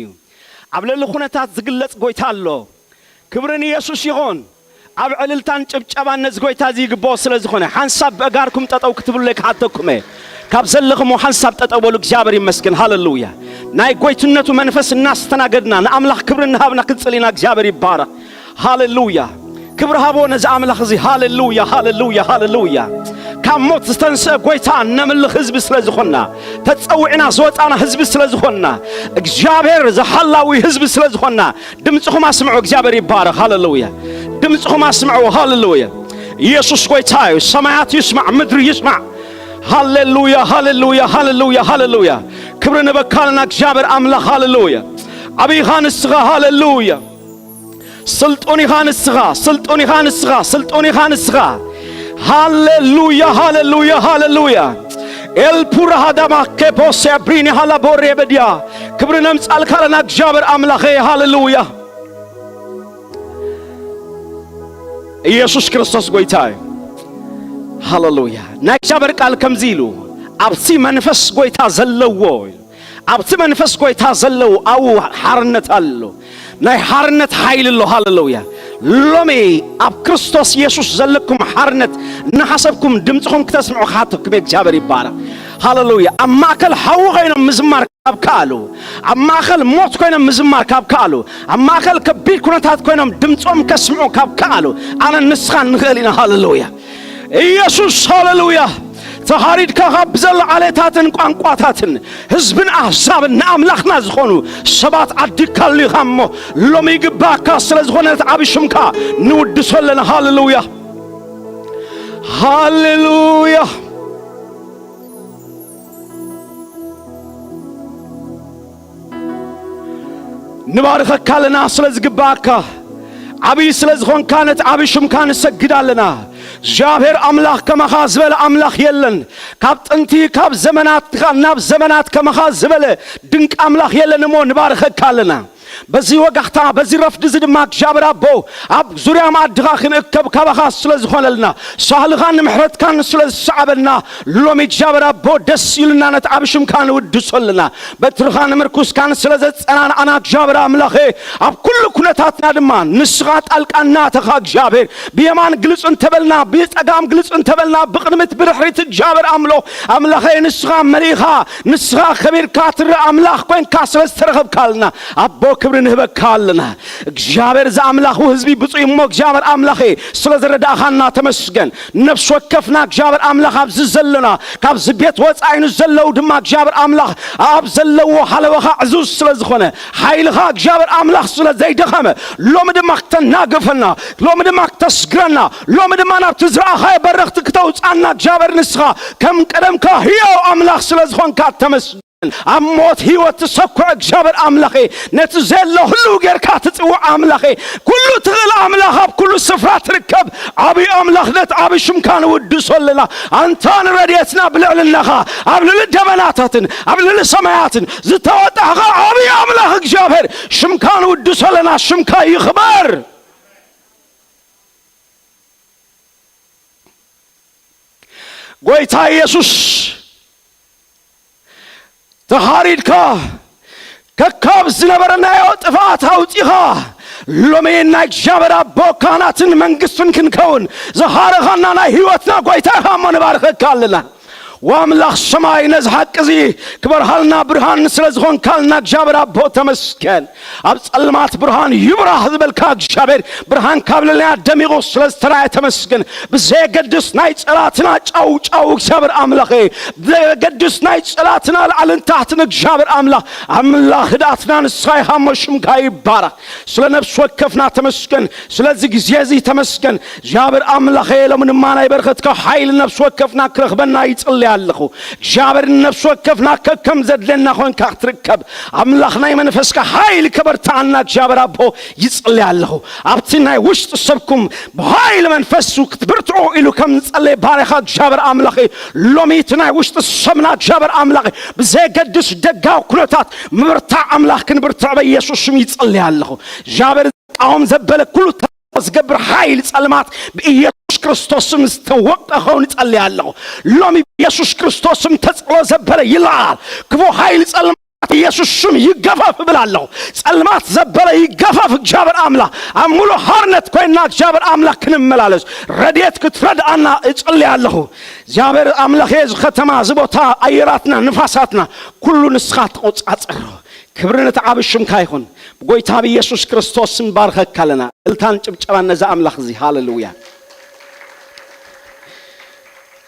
እዩ። ኣብ ልዕሊ ኩነታት ዝግለጽ ጎይታ ኣሎ። ክብሪ ንየሱስ ይኹን። ኣብ ዕልልታን ጭብጨባን ነዚ ጎይታ እዚ ይግብኦ ስለ ዝኾነ፣ ሓንሳብ ብእጋርኩም ጠጠው ክትብሉ ክሓተኩም እየ። ካብ ዘለኹም ሓንሳብ ጠጠው በሉ። እግዚኣብሔር ይመስገን። ሃሌሉያ። ናይ ጎይትነቱ መንፈስ እናስተናገድና ንኣምላኽ ክብሪ እናሃብና ክንጽል ኢና። እግዚኣብሔር ይባረኽ። ሃሌሉያ። ክብሪ ሃቦ ነዚ ኣምላኽ እዚ። ሃሌሉያ፣ ሃሌሉያ፣ ሃሌሉያ። ካብ ሞት ዝተንስአ ጎይታ እነምልኽ ህዝቢ ስለ ዝኾንና፣ ተጸዊዕና ዝወጻና ህዝቢ ስለ ዝኾንና፣ እግዚኣብሔር ዝሓላዊ ህዝቢ ስለ ዝኾንና፣ ድምጽኹም ኣስምዑ። እግዚኣብሔር ይባረኽ። ሃሌሉያ። ድምጽኹም ኣስምዑ። ሃሌሉያ። ኢየሱስ ጎይታ እዩ። ሰማያት ይስማዕ፣ ምድሪ ይስማዕ። ሃሌሉያ፣ ሃሌሉያ፣ ሃሌሉያ፣ ሃሌሉያ። ክብሪ ንበካልና እግዚኣብሔር ኣምላኽ። ሃሌሉያ። ዓብይኻ ንስኻ። ሃሌሉያ። ስልጡን ኢኻ ንስኻ፣ ስልጡን ኢኻ ንስኻ፣ ስልጡን ኢኻ ንስኻ። ሃሌሉያ፣ ሃሌሉያ፣ ሃሌሉያ። ኤልፑራ ሃዳማ ኬፖስ ያብሪኒ ሃላ ቦሬ በዲያ። ክብሪ ነምጻልካ ለና እግዚኣብሔር ኣምላኸ። ሃሌሉያ። ኢየሱስ ክርስቶስ ጎይታ እዩ። ሃሌሉያ። ናይ እግዚኣብሔር ቃል ከምዚ ኢሉ፣ ኣብቲ መንፈስ ጎይታ ዘለዎ ኢሉ፣ ኣብቲ መንፈስ ጎይታ ዘለዉ ኣብኡ ሓርነት ኣሎ። ናይ ሓርነት ሓይሊ ኣሎ። ሃሌሉያ። ሎሚ ኣብ ክርስቶስ ኢየሱስ ዘለኩም ሓርነት እናሓሰብኩም ድምፅኹም ክተስምዑ ክሓተኩም እየ። እግዚኣብሔር ይባረኽ። ሃሌሉያ። ኣብ ማእከል ሓዊ ኮይኖም ምዝማር ካብ ከኣሉ፣ ኣብ ማእከል ሞት ኮይኖም ምዝማር ካብ ከኣሉ፣ ኣብ ማእከል ከቢድ ኩነታት ኮይኖም ድምፆም ከስምዑ ካብ ከኣሉ፣ ኣነ ንስኻን ንኽእል ኢና። ሃሌሉያ። ኢየሱስ። ሃሌሉያ። ተሃሪድካ ካብ ዘሎ ዓሌታትን ቋንቋታትን ህዝብን ኣህዛብን ንኣምላኽና ዝኾኑ ሰባት ዓዲግካሉ ኢኻ እሞ፣ ሎሚ ይግባእካ ስለ ዝኾነ ነቲ ዓቢ ሽምካ ንውድሶ ኣለና። ሃሌሉያ። ሃሌሉያ። ንባርኸካ ኣለና ስለ ዝግባእካ፣ ዓብዪ ስለ ዝኾንካ ነቲ ዓብዪ ሽምካ ንሰግድ ኣለና። እግዚኣብሔር ኣምላኽ ከማኻ ዝበለ ኣምላኽ የለን። ካብ ጥንቲ ካብ ዘመናት ናብ ዘመናት ከማኻ ዝበለ ድንቅ ኣምላኽ የለን እሞ ንባርኸካ ኣለና። በዚ ወጋሕታ በዚ ረፍዲ እዚ ድማ እግዚኣብሔር ኣቦ ኣብ ዙርያ መኣድኻ ክንእከብ ካባኻ ስለ ዝኾነልና፣ ሳህልኻን ምሕረትካን ስለ ዝሰዓበና፣ ሎሚ እግዚኣብሔር ኣቦ ደስ ኢሉና ነቲ ዓቢ ሽምካ ንውድሶ ኣለና። በትርኻን ምርኩስካን ስለ ዘጸናንዓና እግዚኣብሔር ኣምላኸ፣ ኣብ ኩሉ ኩነታትና ድማ ንስኻ ጣልቃ እናተኻ እግዚኣብሔር፣ ብየማን ግልጽ እንተበልና፣ ብጸጋም ግልጽ እንተበልና፣ ብቕድሚት ብድሕሪት እግዚኣብሔር ኣምሎ ኣምላኸ ንስኻ መሪኻ፣ ንስኻ ከቢርካ ትረእ ኣምላኽ ኮይንካ ስለ ዝተረኸብካልና ኣቦ ክብሪ ንህበካ ኣለና። እግዚኣብሔር ዝኣምላኹ ህዝቢ ብፁይ እሞ እግዚኣብሔር ኣምላኸ ስለ ዝረዳእኻና ተመስገን። ነፍሲ ወከፍና እግዚኣብሔር ኣምላኽ ኣብዚ ዘለና ካብዚ ቤት ወፃኢ ንዘለዉ ድማ እግዚኣብሔር ኣምላኽ ኣብ ዘለዎ ሃለዋኻ ዕዙዝ ስለ ዝኾነ ሓይልኻ እግዚኣብሔር ኣምላኽ ስለ ዘይደኸመ ሎሚ ድማ ክተናግፈና ሎሚ ድማ ክተስግረና ሎሚ ድማ ናብቲ ዝረኣኻዮ በረኽቲ ክተውፅኣና እግዚኣብሔር ንስኻ ከም ቀደምካ ህያው ኣምላኽ ስለ ዝኾንካ ተመስገን። ኣብ ሞት ህይወት ትሰኩዕ እግዚኣብሔር ኣምላኸ ነቲ ዘሎ ሁሉ ጌርካ ትጽውዕ ኣምላኸ ኩሉ ትኽእል ኣምላኽ ኣብ ኩሉ ስፍራ ትርከብ ዓብዪ ኣምላኽ ነቲ ዓብዪ ሽምካ ንውድሶ ኣለና። ኣንታ ንረድኤትና ብልዕልናኻ ኣብ ልዕሊ ደበናታትን ኣብ ልዕሊ ሰማያትን ዝተወጣሕኻ ዓብዪ ኣምላኽ እግዚኣብሔር ሽምካ ንውድሶ ኣለና። ሽምካ ይኽበር። ጎይታ ኢየሱስ ተሃሪድካ ከካብ ዝነበረናዮ ጥፍኣት ኣውፂኻ ሎሚ ናይ እግዚኣብሔር ኣቦ ካህናትን መንግስትን ክንከውን ዝሃረኻና ናይ ህይወትና ጎይታ ኢኻ እሞ ንባርኸካ ኣለና። ወኣምላኽ ሰማይ ነዚ ሓቂ እዚ ክበርሃልና ብርሃን ስለ ዝኾንካልና እግዚኣብሔር ኣቦ ተመስገን። ኣብ ጸልማት ብርሃን ይብራህ ዝበልካ እግዚኣብሔር ብርሃን ካብ ልዕልና ደሚቑ ስለ ዝተራእየ ተመስገን። ብዘየገድስ ናይ ጸላትና ጫው ጫው እግዚኣብሔር ኣምላኸ ብዘየገድስ ናይ ጸላትና ላዕልን ታሕትን እግዚኣብሔር ኣምላኽ ኣምላኽ ህድኣትና ንስኻ ኢኻ እሞ ሽምካ ይባረኽ። ስለ ነፍሲ ወከፍና ተመስገን። ስለዚ ግዜ እዚ ተመስገን እግዚኣብሔር ኣምላኸ። ሎሚ ድማ ናይ በረኸትካ ሓይሊ ነፍሲ ወከፍና ክረኽበና ይጽሊ ኣለኹ። እግዚኣብሔር ንነፍሲ ወከፍና ከከም ዘድለየና ኾንካ ክትርከብ ኣምላኽ ናይ መንፈስካ ሓይሊ ከበርትዓና እግዚኣብሔር ኣቦ ይጽሊ ኣለኹ። ኣብቲ ናይ ውሽጢ ሰብኩም ብሓይሊ መንፈሱ ክትብርትዑ ኢሉ ከም ዝጸለየ ባርያኻ እግዚኣብሔር ኣምላኸ ሎሚ እቲ ናይ ውሽጢ ሰብና እግዚኣብሔር ኣምላኸ ብዘየገድስ ደጋዊ ኩነታት ምብርታዕ ኣምላኽ ክንብርትዕ በኢየሱስ ሽም ይጸሊ ኣለኹ። እግዚኣብሔር ዝቃወም ዘበለ ኩሉ ተስፋ ዝገብር ሓይሊ ጸልማት ብኢየሱስ ክርስቶስ ስም ዝተወቀ ኸውን እጸሊ ኣለኹ። ሎሚ ብኢየሱስ ክርስቶስ ስም ተጽዕኖ ዘበለ ይለዓል። ክፉእ ሓይሊ ጸልማት ኢየሱስ ስም ይገፈፍ እብል ኣለኹ። ጸልማት ዘበለ ይገፈፍ። እግዚኣብሔር ኣምላኽ ኣብ ሙሉ ሓርነት ኮይና እግዚኣብሔር ኣምላኽ ክንመላለስ ረድኤት ክትረድኣና እጽሊ ኣለኹ። እግዚኣብሔር ኣምላኽ፣ እዚ ከተማ፣ እዚ ቦታ፣ ኣየራትና፣ ንፋሳትና፣ ኩሉ ንስኻ ተቆጻጸሮ። ክብሪ ነቲ ዓቢ ሽምካ ይኹን። ብጎይታ ብኢየሱስ ክርስቶስ ስም ባርከካ ኣለና። እልልታን ጭብጨባን ነዚ ኣምላኽ እዚ። ሃሌሉያ።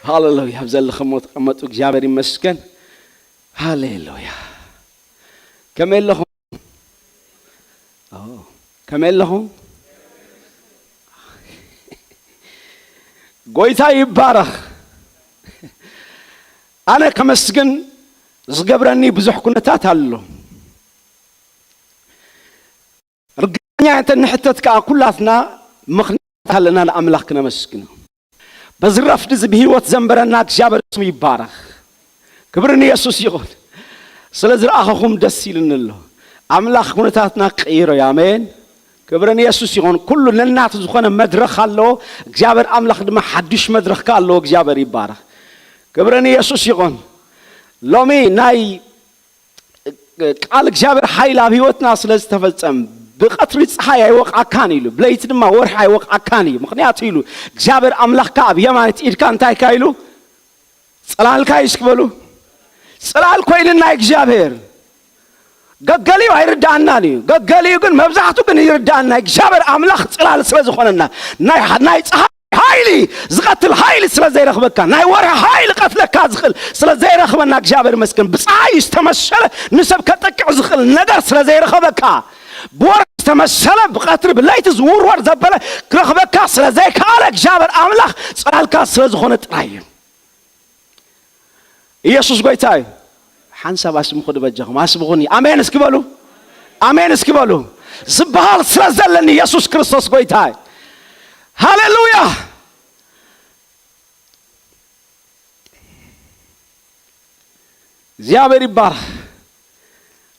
ሃሌሉያ። ኣብ ዘለኹም ተቐመጡ። እግዚኣብሔር ይመስገን። ሃሌሉያ። ከመይ ኣለኹም? ኦ፣ ከመይ ኣለኹም? ጎይታ ይባረኽ። ኣነ ከመስግን ዝገብረኒ ብዙሕ ኩነታት ኣሎ። ርግጠኛ እንተ ንሕተት ከኣ ኩላትና ምኽንያት ኣለና ንኣምላኽ ክነመስግኖ። በዚ ረፍዲ እዚ ብህይወት ዘንበረና እግዚኣብሔር ስሙ ይባረኽ። ክብሪ ንየሱስ ይኹን። ስለ ዝረኣኸኹም ደስ ኢሉኒ ኣሎ። ኣምላኽ ኩነታትና ክቕይሮ እዩ። ኣሜን። ክብሪ ንየሱስ ይኹን። ኩሉ ነናቱ ዝኾነ መድረኽ ኣለዎ። እግዚኣብሔር ኣምላኽ ድማ ሓድሽ መድረኽ ከኣ ኣለዎ። እግዚኣብሔር ይባረኽ። ክብሪ ንየሱስ ይኹን። ሎሚ ናይ ቃል እግዚኣብሔር ሓይል ኣብ ህይወትና ስለ ዝተፈጸም፣ ብቐትሪ ፀሓይ ኣይወቕዓካን ኢሉ፣ ብለይቲ ድማ ወርሒ ኣይወቕዓካን እዩ። ምኽንያቱ ኢሉ እግዚኣብሔር ኣምላኽካ ኣብ የማኒት ኢድካ እንታይ ኢልካ ኢሉ? ጽላልካ እዩ። እስኪ በሉ፣ ጽላል ኮይንና እግዚኣብሔር። ገገሊኡ ኣይርዳኣናን እዩ፣ ገገሊኡ ግን፣ መብዛሕቱ ግን ይርዳኣና። እግዚኣብሔር ኣምላኽ ጽላል ስለ ዝኾነና፣ ናይ፣ ናይ ፀሓይ ሓይሊ፣ ዝቐትል ሓይሊ ስለ ዘይረኽበካ፣ ናይ ወርሒ ሓይሊ ቀትለካ ዝኽእል ስለ ዘይረኽበና እግዚኣብሔር ይመስገን። ብፀሓይ ዝተመሰለ ንሰብ ከጥቅዕ ዝኽእል ነገር ስለ ዘይረኸበካ፣ ብወርሒ ዝተመሰለ ብቐትሪ ብለይቲ ዝውርወር ዘበለ ክረኽበካ ስለ ዘይከኣለ እግዚኣብሔር ኣምላኽ ጽላልካ ስለ ዝኾነ ጥራይ እዩ። ኢየሱስ ጎይታ እዩ። ሓንሳብ ኣስምኹ ድበጃኹም፣ ኣስምኹኒ። ኣሜን እስኪ በሉ። ኣሜን እስኪ በሉ። ዝበሃል ስለ ዘለኒ ኢየሱስ ክርስቶስ ጎይታ እዩ። ሃሌሉያ። እግዚኣብሔር ይባረኽ።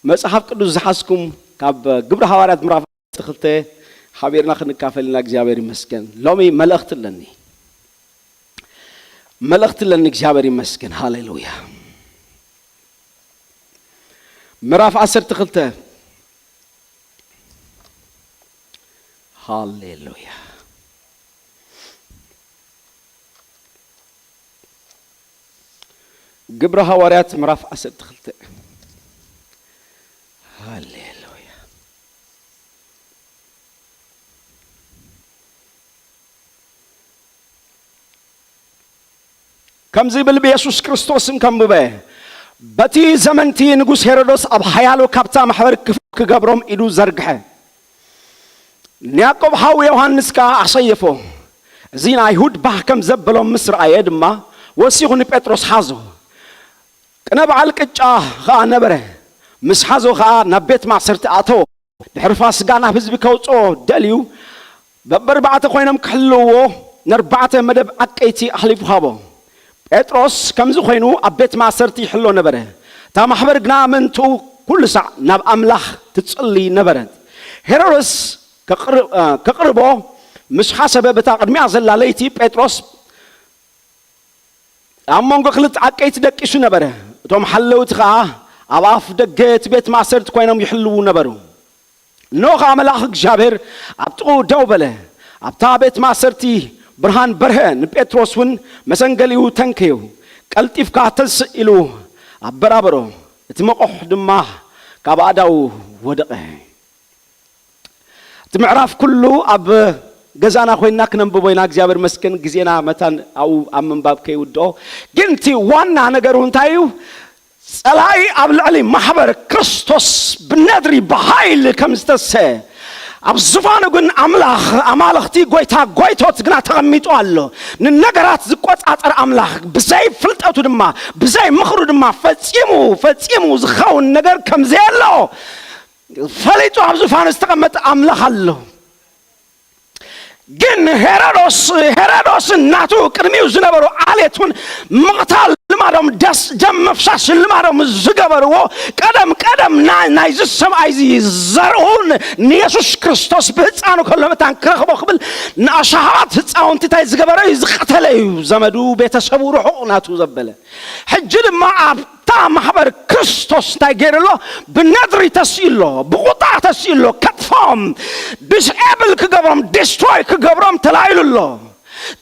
መጽሓፍ ቅዱስ ዝሓዝኩም ካብ ግብሪ ሃዋርያት ምዕራፍ ክልተ ሓቢርና ክንካፈል ኢና። እግዚኣብሔር ይመስገን። ሎሚ መልእኽቲ ኣለኒ። መልእኽቲ ኣለኒ። እግዚኣብሔር ይመስገን። ሃሌሉያ። ምዕራፍ ዓሰርተ ክልተ። ሃሌሉያ። ግብረ ሃዋርያት ምዕራፍ ዓሰርተ ክልተ። ሃሌሉያ። ከምዚ ይብል፣ ብየሱስ ክርስቶስን ከንብበ፣ በቲ ዘመንቲ ንጉስ ሄሮዶስ ኣብ ሓያሎ ካብታ ማሕበር ክፍ ክገብሮም ኢዱ ዘርግሐ። ንያዕቆብ ሓው ዮሃንስ ከኣ ኣሰየፎ። እዚ ንኣይሁድ ባህ ከም ዘበሎም ምስ ረኣየ ድማ፣ ወሲኹ ንጴጥሮስ ሓዞ። ቅነ በዓል ቅጫ ኸኣ ነበረ። ምስ ሓዞ ኸኣ ናብ ቤት ማእሰርቲ ኣእተዎ። ድሕሪ ፋስጋ ናብ ህዝቢ ከውጽኦ ደልዩ፣ በብኣርባዕተ ኮይኖም ክሕልውዎ ነርባዕተ መደብ ዓቀይቲ ኣሕሊፉ ሃቦ። ጴጥሮስ ከምዚ ኮይኑ ኣብ ቤት ማእሰርቲ ይሕሎ ነበረ። እታ ማሕበር ግና ምእንትኡ ኩሉ ሳዕ ናብ ኣምላኽ ትጽሊ ነበረት። ሄሮድስ ከቕር-፣ እ፣ ከቕርቦ ምስ ሓሰበ፣ በታ ቅድሚኣ ዘላ ለይቲ ጴጥሮስ ኣብ መንጎ ክልተ ዓቀይቲ ደቂሱ ነበረ። እቶም ሓለውቲ ኸኣ ኣብ ኣፍ ደገ እቲ ቤት ማእሰርቲ ኮይኖም ይሕልዉ ነበሩ። እንሆ ኸኣ መልኣኽ እግዚኣብሔር ኣብ ጥቕኡ ደው በለ። ኣብታ ቤት ማእሰርቲ ብርሃን በርሀ፣ ንጴጥሮስ እውን መሰንገሊኡ ተንከዮ። ቀልጢፍካ ተንስእ ኢሉ ኣበራበሮ። እቲ መቑሕ ድማ ካብ ኣእዳዉ ወደቐ። እቲ ምዕራፍ ኩሉ ኣብ ገዛና ኮይንና ክነንብቦ ኢና። እግዚኣብሔር መስገን ግዜና መታን ኣብኡ ኣብ ምንባብ ከይውድኦ። ግን እቲ ዋና ነገሩ እንታይ እዩ? ጸላኢ ኣብ ልዕሊ ማሕበር ክርስቶስ ብነድሪ ብሓይሊ ከም ዝተሰ ኣብ ዝፋኑ ግን ኣምላኽ ኣማልኽቲ ጎይታ ጎይቶት ግና ተቐሚጡ ኣሎ። ንነገራት ዝቆጻጸር ኣምላኽ ብዘይ ፍልጠቱ ድማ ብዘይ ምኽሩ ድማ ፈጺሙ ፈጺሙ ዝኸውን ነገር ከም ዘየሎ ፈሊጡ ኣብ ዙፋኑ ዝተቐመጠ ኣምላኽ ኣሎ። ግን ሄሮዶስ፣ ሄሮዶስን ናቱ ቅድሚኡ ዝነበሩ ዓሌት እውን ምቕታል ልማዶም፣ ደስ ደም ምፍሳስ ልማዶም ዝገበርዎ፣ ቀደም ቀደም ና-፣ ናይዚ ሰብኣይ እዚ ዘርኡ ን-፣ ንየሱስ ክርስቶስ ብህፃኑ ከሎ መታን ክረኽቦ ክብል ንኣሽሃት ህፃውንቲ እንታይ ዝገበረ እዩ? ዝቐተለ እዩ። ዘመዱ፣ ቤተሰቡ፣ ርሑቕ ናቱ ዘበለ። ሕጂ ድማ ኣብታ ማሕበር ክርስቶስ እንታይ ገይሩ ኣሎ? ብነድሪ ተስኡ ኣሎ፣ ብቁጣ ተስኡ ኣሎ፣ ከጥፎም፣ ዲስኤብል ክገብሮም፣ ዲስትሮይ ክገብሮም ተላኢሉ ኣሎ።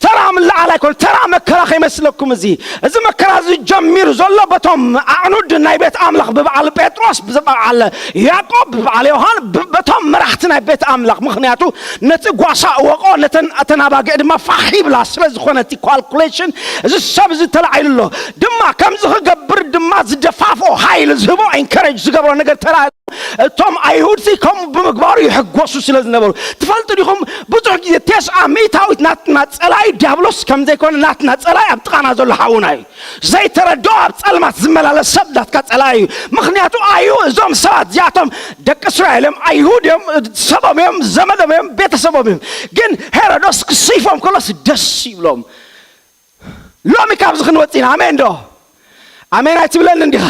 ተራ ምልዓል ኣይኮነ፣ ተራ መከራ ከይመስለኩም። እዚ እዚ መከራ እዚ ጀሚሩ ዘሎ በቶም ኣዕኑድ ናይ ቤት ኣምላኽ፣ ብበዓል ጴጥሮስ፣ ብበዓል ያዕቆብ፣ ብበዓል ዮሃን፣ ብ- በቶም መራሕቲ ናይ ቤት ኣምላኽ። ምኽንያቱ ነቲ ጓሳ እወቆ፣ ነተን እተን ኣባጊዕ ድማ ፋሕ ይብላ ስለ ዝኾነ እቲ ካልኩሌሽን፣ እዚ ሰብ እዚ ተላዒሉ ኣሎ። ድማ ከምዚ ክገብር ድማ ዝደፋፍኦ፣ ሓይሊ ዝህቦ፣ ኤንከሬጅ ዝገብሮ ነገር ተላዒሉ። እቶም ኣይሁድ ሲ ከምኡ ብምግባሩ ይሕጎሱ ስለ ዝነበሩ፣ ትፈልጡ ዲኹም? ብዙሕ ግዜ ተስዓ ሚእታዊት ናትና ጸላኢ ዲያብሎስ ከም ዘይኮነ፣ ናትና ጸላኢ ኣብ ጥቓና ዘሎ ሓውና እዩ። ዘይተረድኦ፣ ኣብ ጸልማት ዝመላለስ ሰብ ናትካ ጸላኢ እዩ። ምኽንያቱ ኣዩ እዞም ሰባት እዚኣቶም ደቂ እስራኤል እዮም፣ ኣይሁድ እዮም፣ ሰቦም እዮም፣ ዘመዶም እዮም፣ ቤተሰቦም እዮም። ግን ሄሮዶስ ክስይፎም ከሎስ ደስ ይብሎም። ሎሚ ካብዚ ክንወፅእ ኢና። ኣሜን ዶ? ኣሜን ኣይትብለኒ እንዲኻ?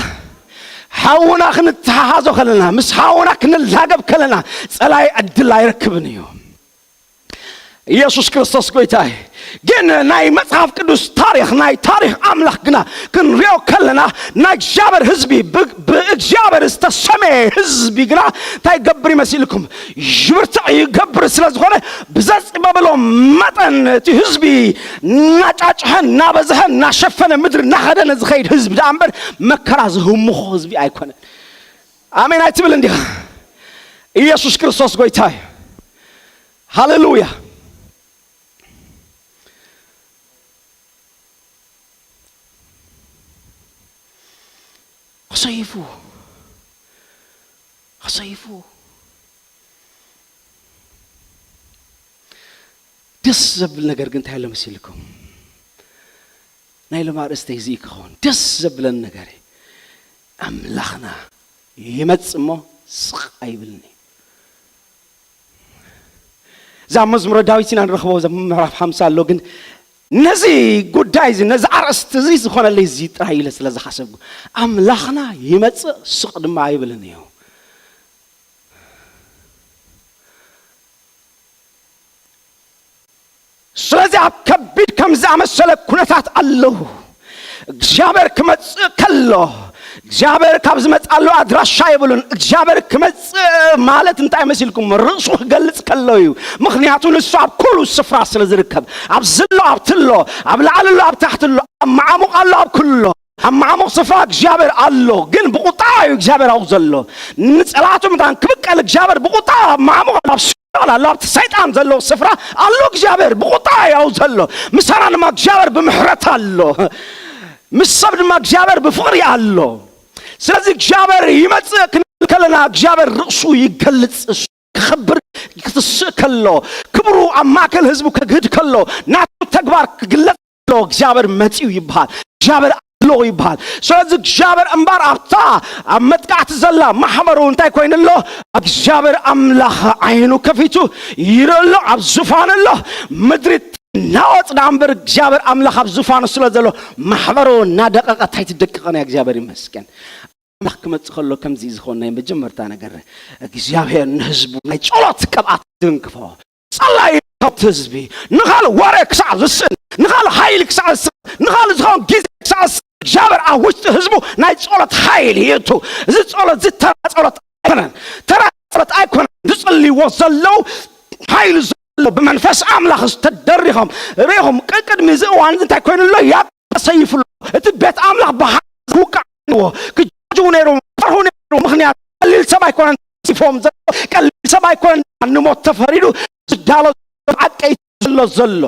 ሓውና ክንተሓሓዞ ከለና፣ ምስ ሓውና ክንላገብ ከለና፣ ጸላኢ ዕድል ኣይረክብን እዩ። ኢየሱስ ክርስቶስ ጎይታ እዩ። ግን ናይ መጽሓፍ ቅዱስ ታሪኽ፣ ናይ ታሪኽ ኣምላኽ ግና ክንሪኦ ከለና፣ ናይ እግዚኣብሔር ህዝቢ፣ ብ- ብእግዚኣብሔር ዝተሰመየ ህዝቢ ግና እንታይ ይገብር ይመስልኩም? ይብርትዕ ይገብር ስለ ዝኾነ፣ ብዘጽበበሎም መጠን እቲ ህዝቢ እናጫጭሐ፣ እናበዝሐ፣ እናሸፈነ፣ ምድሪ እናኸደነ ዝኸይድ ህዝቢ ደኣ እምበር መከራ ዝህምኾ ህዝቢ ኣይኮነን። ኣሜን ኣይትብል እንዲኻ? ኢየሱስ ክርስቶስ ጎይታ እዩ። ሃሌሉያ። ኣሰይፉ፣ ኣሰይፉ። ደስ ዘብል ነገር ግን እንታይ ኣሎ መሲልኩም? ናይ ሎም ኣርእስተይ እዚ ክኸውን ደስ ዘብለን ነገር እዩ። ኣምላኽና ይመጽእ እሞ ስቕ ኣይብልን እዩ። እዛ መዝሙረ ዳዊት ኢና ንረኽቦ፣ እዛ ምዕራፍ ሓምሳ ኣሎ። ግን ነዚ ጉዳይ እዚ፣ ነዚ ኣርእስቲ እዚ ዝኾነለይ እዚ ጥራይ ኢለ ስለ ዝሓሰብኩ፣ ኣምላኽና ይመጽእ ስቕ ድማ ኣይብልን እዩ። ስለዚ ኣብ ከቢድ ከም ዝኣመሰለ ኩነታት ኣለዉ። እግዚኣብሔር ክመጽእ ከሎ፣ እግዚኣብሔር ካብ ዝመጽኣሉ ኣድራሻ የብሉን። እግዚኣብሔር ክመጽእ ማለት እንታይ መሲልኩም? ርእሱ ክገልጽ ከሎ እዩ። ምኽንያቱ ንሱ ኣብ ኩሉ ስፍራ ስለ ዝርከብ፣ ኣብ ዝሎ ኣብ ትሎ፣ ኣብ ላዕሊ ኣሎ ኣብ ታሕቲ ኣሎ፣ ኣብ መዓሙቕ ኣሎ ኣብ ኩሎ፣ ኣብ መዓሙቕ ስፍራ እግዚኣብሔር ኣሎ። ግን ብቁጣ እዩ እግዚኣብሔር ኣብኡ ዘሎ። ንጸላእቱ ምታን ክብቀል እግዚኣብሔር ብቁጣ ኣብ መዓሙቕ ኣሎ፣ ኣብ ሲኦል ኣሎ፣ ኣብቲ ሰይጣን ዘለዎ ስፍራ ኣሎ እግዚኣብሔር ብቁጣ እዩ ኣብኡ ዘሎ። ምሳና ድማ እግዚኣብሔር ብምሕረት ኣሎ። ምስ ሰብ ድማ እግዚኣብሔር ብፍቕሪ ኣሎ። ስለዚ እግዚኣብሔር ይመጽእ ክንብል ከለና እግዚኣብሔር ርእሱ ይገልጽ። እሱ ክኸብር ክትስእ ከሎ፣ ክብሩ ኣብ ማእከል ህዝቡ ከግህድ ከሎ፣ ናቱ ተግባር ክግለጽ ከሎ እግዚኣብሔር መጺኡ ይበሃል። እግዚኣብሔር ኣሎ ይበሃል። ስለዚ እግዚኣብሔር እምበር ኣብታ ኣብ መጥቃዕቲ ዘላ ማሕበሩ እንታይ ኮይኑ ኣሎ? እግዚኣብሔር ኣምላኽ ዓይኑ ከፊቱ ይርኢ ኣሎ፣ ኣብ ዙፋን ኣሎ። ምድሪ ትናወጽ ደኣ እምበር እግዚኣብሔር ኣምላኽ ኣብ ዙፋኑ ስለ ዘሎ ማሕበሩ እናደቀቐት ኣይትደቅቕን እያ። እግዚኣብሔር ይመስገን። ኣምላኽ ክመጽእ ከሎ ከምዚ እዩ ዝኸውን። ናይ መጀመርታ ነገር እግዚኣብሔር ንህዝቡ ናይ ጸሎት ቅብኣት ዝንክፎ ጸላይ ካብቲ ህዝቢ ንኻል ወረ ክሳዕ ዝስእን፣ ንኻል ሓይሊ ክሳዕ ዝስእን፣ ንኻል ዝኸውን ግዜ ክሳዕ ዝስእን እግዚኣብሔር ኣብ ውሽጢ ህዝቡ ናይ ጸሎት ሓይሊ ይእቱ። እዚ ጸሎት እዚ ተራ ጸሎት ኣይኮነን፣ ተራ ጸሎት ኣይኮነን። ዝጽልይዎ ዘለዉ ሓይሊ ዘለዎ ብመንፈስ ኣምላኽ ዝተደሪኾም ርኢኹም። ቅድሚ እዚ እዋን እዚ እንታይ ኮይኑ ኣሎ? ያዕቆብ ተሰይፉ ኣሎ። እቲ ቤት ኣምላኽ ብሓ ዝውቃዕ ኣለዎ። ክጃጅው ነይሮም፣ ክፈርሁ ነይሮም። ምኽንያቱ ቀሊል ሰብ ኣይኮነን ተሲፎም ዘሎ፣ ቀሊል ሰብ ኣይኮነን ንሞት ተፈሪዱ ዝዳሎ ዘሎ፣ ሓቀይ ዘሎ ዘሎ።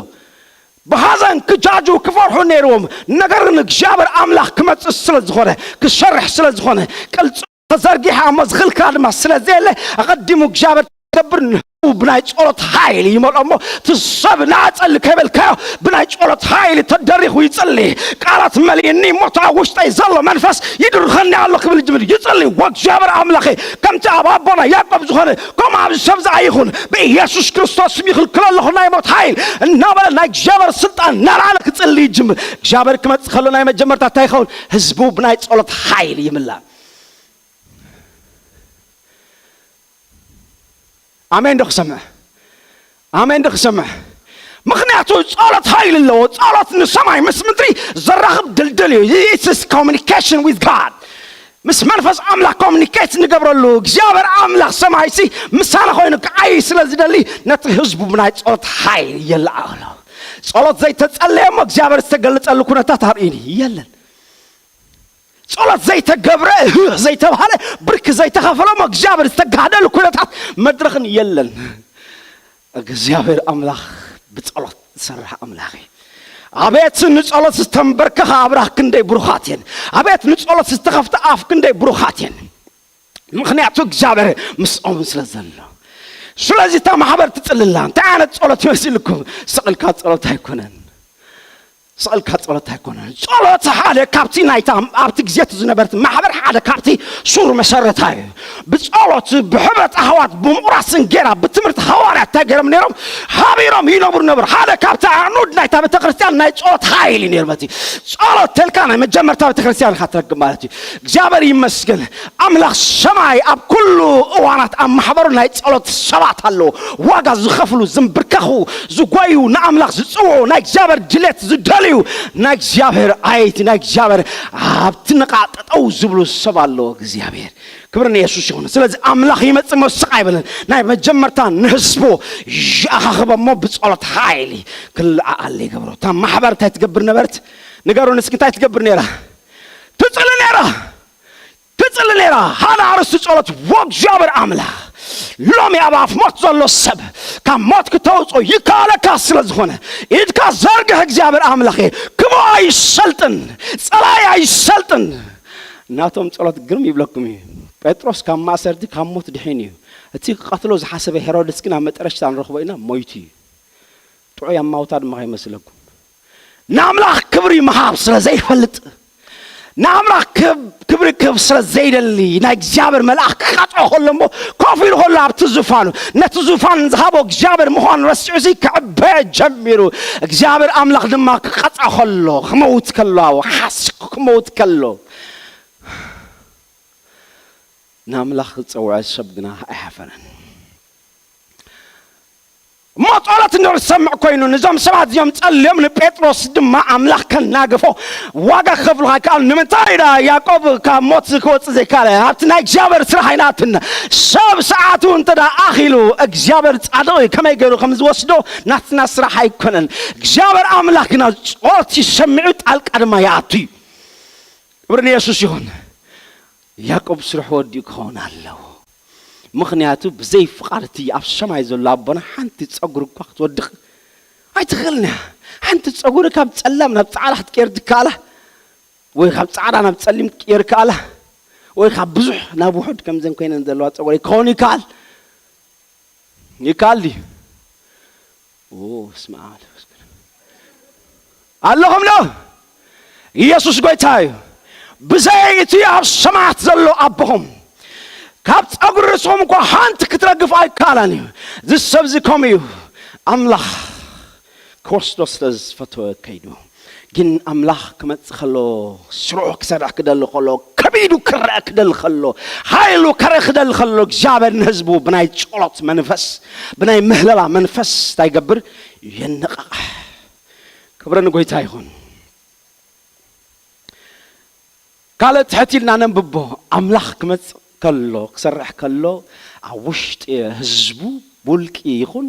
ብሓዘን ክጃጅው ክፈርሑ ነይርዎም። ነገር ግን እግዚኣብሔር ኣምላኽ ክመጽእ ስለ ዝኾነ፣ ክሰርሕ ስለ ዝኾነ፣ ቅልጽ ተዘርጊሓ እሞ ዝኽልክላ ድማ ስለ ዘየለ፣ ኣቐዲሙ እግዚኣብሔር ገብር ንህቡ ብናይ ጸሎት ሓይሊ ይመልኦ እሞ፣ እቲ ሰብ ንዓጸሊ ከይበልካዮ ብናይ ጸሎት ሓይሊ ተደሪኹ ይጽሊ። ቃላት መሊእኒ እሞ፣ እቲ ኣብ ውሽጠይ ዘሎ መንፈስ ይድርኸኒ ኣሎ ክብል ይጅምር። ይጽሊ፣ "ወእግዚኣብሔር ኣምላኸ፣ ከምቲ ኣብ ኣቦና ያዕቆብ ዝኾነ፣ ከምኡ ኣብዚ ሰብ ዝኣ ይኹን፣ ብኢየሱስ ክርስቶስ ስም ይኽልክሎ ኣለኹ ናይ ሞት ሓይል" እናበለ ናይ እግዚኣብሔር ስልጣን እናልዓለ ክጽሊ ይጅምር። እግዚኣብሔር ክመጽእ ከሎ ናይ መጀመርታ እንታይ ይኸውን? ህዝቡ ብናይ ጸሎት ሓይሊ ይምላእ። ኣሜን ዶ ክሰምዕ? ኣሜን ዶ ክሰምዕ? ምኽንያቱ ጸሎት ሓይሊ ኣለዎ። ጸሎት ንሰማይ ምስ ምድሪ ዘራኽብ ድልድል እዩ። It's communication with God። ምስ መንፈስ ኣምላኽ ኮሚኒኬት ንገብረሉ እግዚኣብሔር ኣምላኽ ሰማይሲ ምሳና ኮይኑ ክዓይ ስለ ዝደሊ ነቲ ህዝቡ ብናይ ጸሎት ሓይል የለዓዕሎ። ጸሎት ዘይተጸለየ እሞ እግዚኣብሔር ዝተገለጸሉ ኩነታት ኣርእኒ የለን። ጸሎት ዘይተገብረ፣ ዘይተባህለ፣ ብርክ ዘይተኸፈለ እሞ እግዚኣብሔር ዝተጋህደሉ ኩነታት መድረኽን የለን። እግዚኣብሔር ኣምላኽ ብጸሎት ዝሰርሕ ኣምላኽ እዩ። ኣቤት ንጸሎት ዝተንበርከኸ ኣብራኽ ክንደይ ብሩኻት እየን። ኣቤት ንጸሎት ዝተኸፍተ ኣፍ ክንደይ ብሩኻት እየን። ምኽንያቱ እግዚኣብሔር ምስኦም ስለ ዘሎ። ስለዚ እታ ማሕበር ትጽልላ እንታይ ዓይነት ጸሎት ይመስልኩም? ስቕልካ ጸሎት ኣይኮነን። ስቕልካ ጸሎት ኣይኮነን። ጸሎት ሓደ ካብቲ ናይታ ኣብቲ ግዜ እቲ ዝነበረት ማሕበር ሓደ ካብቲ ሱር መሰረታ እዩ። ብጸሎት ብሕብረት ኣሕዋት ብምቑራስን ጌራ ብትምህርቲ ሃዋርያት እንታይ ገይሮም ነይሮም? ሃቢሮም ይነብሩ ነበሩ። ሓደ ካብቲ ኣዕኑድ ናይታ ቤተክርስትያን ናይ ጸሎት ሓይል እዩ ነይሩ። በቲ ጸሎት ተልካ ናይ መጀመርታ ቤተክርስትያን ኢኻ ትረክብ ማለት እዩ። እግዚኣብሔር ይመስገን። ኣምላኽ ሰማይ ኣብ ኩሉ እዋናት ኣብ ማሕበሩ ናይ ጸሎት ሰባት ኣለዎ። ዋጋ ዝኸፍሉ፣ ዝንብርከኹ፣ ዝጎዩ፣ ንኣምላኽ ዝጽውዑ፣ ናይ እግዚኣብሔር ድሌት ዝደልዩ፣ ናይ እግዚኣብሔር ኣይቲ፣ ናይ እግዚኣብሔር ኣብቲ ንቓ ጠጠው ዝብሉ ሰብ ኣለዎ እግዚኣብሔር። ክብሪ ንየሱስ ይኹን። ስለዚ ኣምላኽ ይመጽእ እሞ ስቕ ኣይበለን። ናይ መጀመርታ ንህዝቡ ይኣኻኽቦ እሞ ብጸሎት ሓይሊ ክለዓዓል ይገብሮ። እታ ማሕበር እንታይ ትገብር ነበረት? ንገሩኒ እስኪ እንታይ ትገብር ነይራ? ትጽሊ ነይራ። ትጽሊ ነይራ። ሓደ ኣርእስቲ ጸሎት፣ "ዎ እግዚኣብሔር ኣምላኽ፣ ሎሚ ኣብ ኣፍ ሞት ዘሎ ሰብ ካብ ሞት ክተውጽኦ ይከኣለካ ስለ ዝኾነ፣ ኢድካ ዘርግሕ እግዚኣብሔር ኣምላኽ፣ ክፉእ ኣይሰልጥን፣ ጸላኢ ኣይሰልጥን።" ናቶም ጸሎት ግርም ይብለኩም እዩ። ጴጥሮስ ካብ ማእሰርቲ ካብ ሞት ድሒኑ እዩ። እቲ ክቐትሎ ዝሓሰበ ሄሮድስ ግን ኣብ መጠረሽታ ንረኽቦ ኢና፣ ሞይቱ እዩ። ጥዑይ ኣማውታ ድማ ከይመስለኩም። ንኣምላኽ ክብሪ ምሃብ ስለ ዘይፈልጥ፣ ንኣምላኽ ክብ-፣ ክብሪ ክህብ ስለ ዘይደሊ፣ ናይ እግዚኣብሔር መልኣኽ ክቐጽዖ ከሎ እሞ ኮፍ ኢሉ ከሎ ኣብቲ ዙፋኑ፣ ነቲ ዙፋን ዝሃቦ እግዚኣብሔር ምዃኑ ረሲዑ ሲ ክዕበ ጀሚሩ። እግዚኣብሔር ኣምላኽ ድማ ክቐጽዖ ከሎ፣ ክመውት ከሎ፣ ኣብ ሓስኩ ክመውት ከሎ፣ ንኣምላኽ ዝጸውዐ ሰብ ግና ኣይሓፈረን። እሞ ጸሎት እንዶ ዝሰምዕ ኮይኑ፣ ነዞም ሰባት እዚኦም ጸልዮም፣ ንጴጥሮስ ድማ ኣምላኽ ከናግፎ ዋጋ ክኸፍሉኻ ይከኣሉ። ንምንታይ ኢዳ ያዕቆብ ካብ ሞት ክወጽእ ዘይከኣለ? ኣብቲ ናይ እግዚኣብሔር ስራሕ ኣይንኣትን። ሰብ ሰዓቱ እንተ ደኣ ኣኺሉ፣ እግዚኣብሔር ጻድቕ እዩ። ከመይ ገይሩ ከም ዝወስዶ ናትና ስራሕ ኣይኮነን። እግዚኣብሔር ኣምላኽ ግና ጸሎት ይሰምዕ እዩ፣ ጣልቃ ድማ ይኣቱ እዩ። ክብሪ ንየሱስ ይኹን። ያዕቆብ ስርሑ ወዲኡ ክኸውን ኣለዎ። ምኽንያቱ ብዘይ ፍቓድ እቲ ኣብ ሰማይ ዘሎ ኣቦና ሓንቲ ጸጉሪ እኳ ክትወድቕ ኣይትኽእልን እያ። ሓንቲ ጸጉሪ ካብ ጸላም ናብ ጻዕዳ ክትቀየር ትከኣላ፣ ወይ ካብ ጻዕዳ ናብ ጸሊም ክትቀየር ከኣላ፣ ወይ ካብ ብዙሕ ናብ ውሑድ ከምዘን ኮይነን ዘለዋ ጸጉሪ ክኸውን ይከኣል። ይከኣል ድዩ? ኦ፣ ስመ ኣብ ወወልድ ወመንፈስ ቅዱስ። ኣለኹም ዶ? ኢየሱስ ጎይታ እዩ። ብዘይ እቲ ኣብ ሰማያት ዘሎ ኣቦኹም ካብ ጸጉሪ ርእስኹም እኳ ሓንቲ ክትረግፍ ኣይከኣላን እዩ። እዚ ሰብ እዚ ከምኡ እዩ። ኣምላኽ ክወስዶ ስለ ዝፈተወ ከይዱ። ግን ኣምላኽ ክመጽእ ከሎ፣ ስርሑ ክሰርሕ ክደሊ ከሎ፣ ከቢዱ ክረአ ክደሊ ከሎ፣ ሓይሉ ከረአ ክደሊ ከሎ፣ እግዚኣብሔር ንህዝቡ ብናይ ጸሎት መንፈስ፣ ብናይ ምህለላ መንፈስ እንታይ ይገብር? የነቓቕሕ። ክብሪ ንጎይታ ይኹን። ካልእ ትሕት ኢልና ነንብቦ። ኣምላኽ ክመጽእ ከሎ፣ ክሰርሕ ከሎ፣ ኣብ ውሽጢ ህዝቡ ብውልቂ ይኹን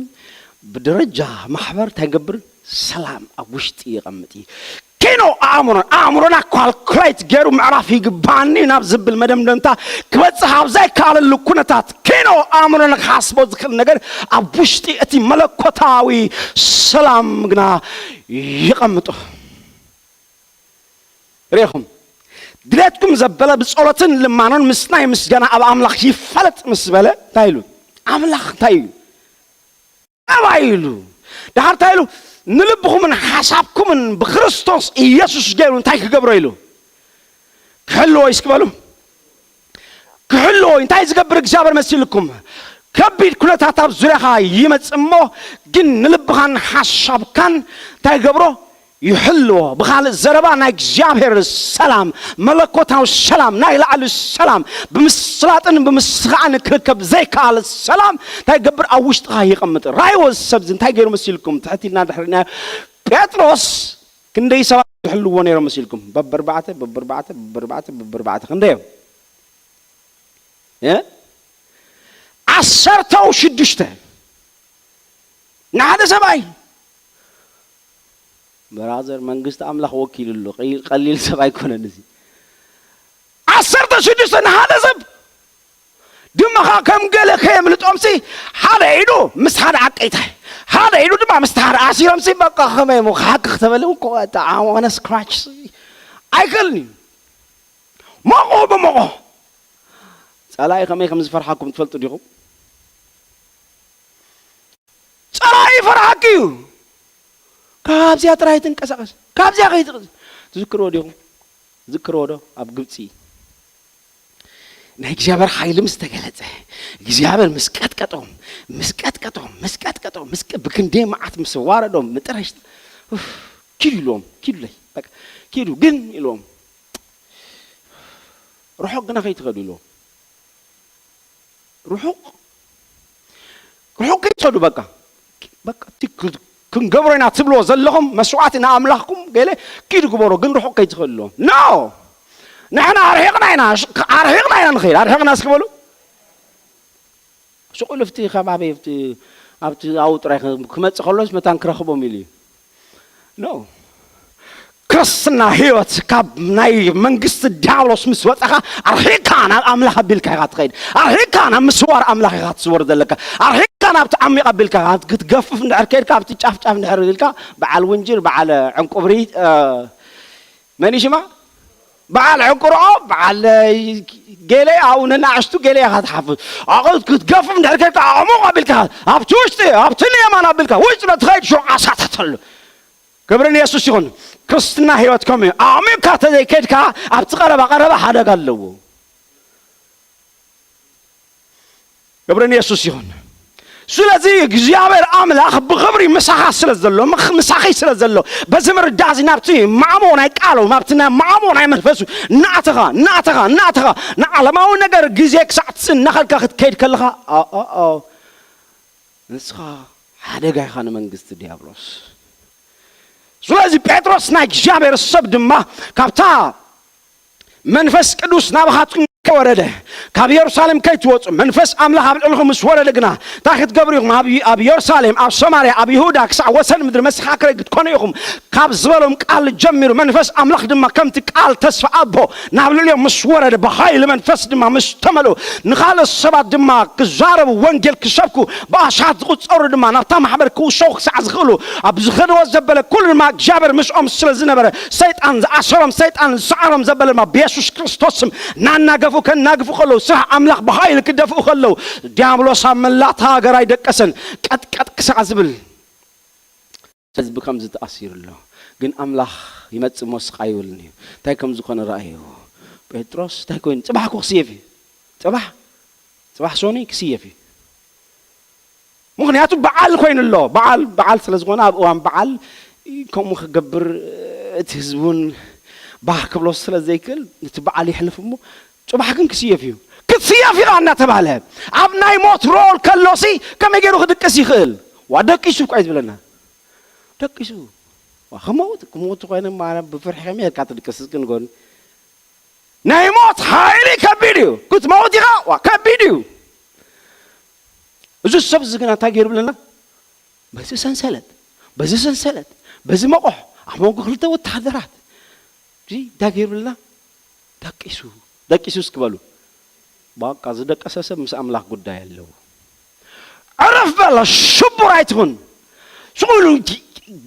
ብደረጃ ማሕበር እንታይ ይገብር? ሰላም ኣብ ውሽጢ የቐምጥ እዩ። ኪኖ ኣእምሮን፣ ኣእምሮና ካልኩሌት ገይሩ ምዕራፍ ይግባኒ ናብ ዝብል መደምደምታ ክበጽሕ ኣብ ዘይከኣለሉ ኩነታት፣ ኪኖ ኣእምሮና ክሓስቦ ዝኽእል ነገር ኣብ ውሽጢ እቲ መለኮታዊ ሰላም ግና ይቐምጦ። ርኢኹም፣ ድሌትኩም ዘበለ ብጸሎትን ልማኖን ምስናይ ምስጋና ኣብ ኣምላኽ ይፋለጥ ምስ በለ እንታይ ኢሉ? ኣምላኽ እንታይ ኢሉ? ኣባይ ኢሉ። ደሓር እንታይ ኢሉ? ንልብኹምን ሓሳብኩምን ብክርስቶስ ኢየሱስ ገይሩ እንታይ ክገብሮ ኢሉ? ክሕልዎ እዩ እስኪ በሉ። ክሕልዎ እዩ። እንታይ ዝገብር እግዚኣብሔር መሲልኩም? ከቢድ ኩነታት ኣብ ዙርያኻ ይመጽእ እሞ፣ ግን ንልብኻን ሓሳብካን እንታይ ይገብሮ? ይሕልዎ። ብኻልእ ዘረባ ናይ እግዚኣብሔር ሰላም፣ መለኮታዊ ሰላም፣ ናይ ላዕሊ ሰላም፣ ብምስላጥን ብምስኻዕን ክርከብ ዘይከኣል ሰላም እንታይ ይገብር? ኣብ ውሽጥኻ ይቐምጥ። ራእይዎ እዚ ሰብ እዚ እንታይ ገይሩ መሲልኩም? ትሕት ኢልና ድሕሪ ናይ ጴጥሮስ ክንደይ ሰባት ይሕልዎ ነይሮም መሲልኩም? በብርባዕተ፣ በብርባዕተ፣ በብርባዕተ፣ በብርባዕተ ክንደይ እዮም? እ? ዓሰርተው ሽዱሽተ ንሓደ ሰብኣይ። ብራዘር፣ መንግስቲ ኣምላኽ ወኪሉ ኣሎ። ቀይ-፣ ቀሊል ሰብ ኣይኮነን እዚ። ዓሰርተ ሽዱሽተ ንሓደ ሰብ። ድማ ኸዓ ከም ገለ ከየምልጦምሲ፣ ሓደ ኢዱ ምስ ሓደ ዓቀይታይ፣ ሓደ ኢዱ ድማ ምስ ሓደ ኣሲሮምሲ፣ በቃ ከመይ እሞ ክሓክኽ ተበለ እኮ፣ ኣታ ኣዋነስ ክራች ኣይክእልን እዩ። ሞቆ ብሞቆ። ጸላኢ ከመይ ከም ዝፈርሓኩም ትፈልጡ ዲኹም? ጸላኢ ይፈርሓኪ እዩ። ካብዚኣ ጥራይ ትንቀሳቐስ። ካብዚኣ ከይትቕ-፣ ትዝክርዎ ዲኹም? ትዝክርዎ ዶ? ኣብ ግብጺ ናይ እግዚኣብሔር ሓይሊ ምስ ተገለጸ፣ እግዚኣብሔር ምስ ቀጥቀጦም፣ ምስ ቀጥቀጦም፣ ምስ ቀጥቀጦም፣ ምስ ቀ-፣ ብክንደይ መዓት ምስ ዋረዶም፣ ምጥረሽ፣ ኡፍ፣ ኪዱ ኢልዎም፣ ኪዱለይ፣ በቃ፣ ኪዱ ግን ኢልዎም፣ ርሑቕ ግና ከይትኸዱ ኢልዎም። ርሑቕ፣ ርሑቕ ከይትኸዱ፣ በቃ፣ በቃ፣ እቲ ክ-፣ ክንገብሮ ኢና ትብልዎ ዘለኹም መስዋዕቲ ንኣምላኽኩም ገለ ኪዱ ግበሮ፣ ግን ርሑቕ ከይትኸዱ ኢልዎም። ኖ! ንሕና ኣርሒቕና ኢና፣ ሽ-፣ ኣርሒቕና ኢና ንኸይድ። ኣርሒቕና እስኪ በሉ። ሱቕ ኢሉ ኣብቲ ከባቢ፣ ኣብቲ፣ ኣብቲ ኣብኡ ጥራይ ክመጽእ ከሎስ መታን ክረኽቦም ኢሉ እዩ። ኖ። ክርስትና ህይወት ካብ ናይ መንግስቲ ዲያብሎስ ምስ ወጻኻ፣ ኣርሒቕካ ናብ ኣምላኽ ኣቢልካ ኢኻ ትኸይድ። ኣርሒቕካ ናብ ምስዋር ኣምላኽ ኢኻ ትስወር ዘለካ። ኣርሒቕካ ናብቲ ዓሚቕ ኣቢልካ ክትገፍፍ እንድሕር ከይድካ፣ ኣብቲ ጫፍ ጫፍ እንድሕር ኢልካ፣ በዓል ውንጅል፣ በዓል ዕንቁብሪ፣ እ፣ መን እዩ ሽማ? በዓል ዕንቁርዖ፣ በዓል ገለ፣ ኣብኡ ነናእሽቱ ገለ ኢኻ ትሓፍስ። ኣቑ-፣ ክትገፍፍ እንድሕር ከይድካ፣ ኣዕሙቕ ኣቢልካ፣ ኣብቲ ውሽጢ፣ ኣብቲ ንየማን ኣቢልካ፣ ውሽጢ ትኸይድ ሽዑ ዓሳታት ኣሎ። ክብሪ ንየሱስ ይኹን። ክርስትና ህይወት ከምኡ እዩ። ኣዕሚቕካ ተዘይከድካ፣ ኣብቲ ቀረባ ቀረባ ሓደጋ ኣለዎ። ክብሪ ንየሱስ ይኹን። ስለዚ እግዚኣብሔር ኣምላኽ ብኽብሪ ምሳኻ ስለ ዘሎ፣ ምኽ-፣ ምሳኺ ስለ ዘሎ፣ በዚ ምርዳእ እዚ ናብቲ ማዕሞ ናይ ቃሉ፣ ናብቲ ናይ ማዕሞ ናይ መንፈሱ እናኣተኻ፣ እናኣተኻ፣ እናኣተኻ፣ ንዓለማዊ ነገር ግዜ ክሳዕ ትስእን እናኸልካ ክትከይድ ከለኻ፣ ኦ፣ ኦ፣ ኦ፣ ንስኻ ሓደጋ ኢኻ ንመንግስቲ ዲያብሎስ። ስለዚ ጴጥሮስ ናይ እግዚኣብሔር ሰብ ድማ ካብታ መንፈስ ቅዱስ ናባኻትኩም ከይወረደ፣ ካብ የሩሳሌም ከይትወጹ፣ መንፈስ ኣምላኽ ኣብ ልዕሊኹም ምስ ወረደ ግና፣ እንታይ ክትገብሩ ኢኹም? ኣብ፣ ኣብ የሩሳሌም፣ ኣብ ሰማርያ፣ ኣብ ይሁዳ፣ ክሳዕ ወሰን ምድሪ መሰኻክረይ ክትኮኑ ኢኹም፣ ካብ ዝበሎም ቃል ጀሚሩ፣ መንፈስ ኣምላኽ ድማ ከምቲ ቃል ተስፋ ኣቦ ናብ ልዕሊኦም ምስ ወረደ፣ ብሃይሊ መንፈስ ድማ ምስ ተመልኡ፣ ንኻልኦት ሰባት ድማ ክዛረቡ፣ ወንጌል ክሰብኩ፣ ብኣሽሓት ዝቑጸሩ ድማ ናብታ ማሕበር ክውሰኹ ክሳዕ ዝኽእሉ፣ ኣብ ዝኸድዎ ዘበለ ኩሉ ድማ እግዚኣብሔር ምስኦም ስለ ዝነበረ፣ ሰይጣን ዝኣሰሮም፣ ሰይጣን ዝሰዓሮም ዘበለ ድማ ብየሱስ ክርስቶስ ስም እናናገፉ ከናግፉ ከለዉ፣ ስራሕ ኣምላኽ ብሃይሊ ክደፍኡ ከለዉ፣ ዲያብሎስ ኣብ መላእታ ሃገር ኣይደቀሰን፣ ቀጥቀጥ ክሳዕ ዝብል ህዝቢ ከምዚ ተኣሲሩ ኣሎ። ግን ኣምላኽ ይመጽእ እሞ ስቕ ኣይብልን እዩ። እንታይ ከም ዝኾነ ረኣይዎ። ጴጥሮስ እንታይ ኮይኑ? ጽባሕ እኮ ክስየፍ እዩ። ጽባሕ፣ ጽባሕ ሶኒ ክስየፍ እዩ። ምኽንያቱ በዓል ኮይኑ ኣሎ። በዓል፣ በዓል ስለ ዝኾነ ኣብ እዋን በዓል ከምኡ ክገብር እቲ ህዝቢ እውን ባህ ክብሎ ስለ ዘይክእል ነቲ በዓል የሕልፍ እሞ ጽባሕ ግን ክስየፍ እዩ። ክትስየፍ ኢኻ እናተባህለ ኣብ ናይ ሞት ሮል ከሎሲ ከመይ ገይሩ ክድቅስ ይኽእል? ዋ ደቂሱ እኳ እዩ ዝብለና። ደቂሱ። ዋ ክመውት፣ ክመውት ኮይነ ማረ ብፍርሒ ከመይ ጌርካ ትድቅስ እስኪ ንገሩኒ። ናይ ሞት ሓይሊ ከቢድ እዩ። ክትመውት ኢኻ፣ ዋ ከቢድ እዩ። እዚ ሰብ እዚ ግና እንታይ ገይሩ ብለና? በዚ ሰንሰለት፣ በዚ ሰንሰለት፣ በዚ መቑሕ፣ ኣብ መንጎ ክልተ ወተሃደራት፣ እዚ እንታይ ገይሩ ብለና? ደቂሱ፣ ደቂሱ እስኪ በሉ። በቃ ዝደቀሰ ሰብ ምስ ኣምላኽ ጉዳይ ኣለዎ። ዕረፍ በሎ፣ ሽቡር ኣይትኹን። ስቕ ኢሉ ገ-፣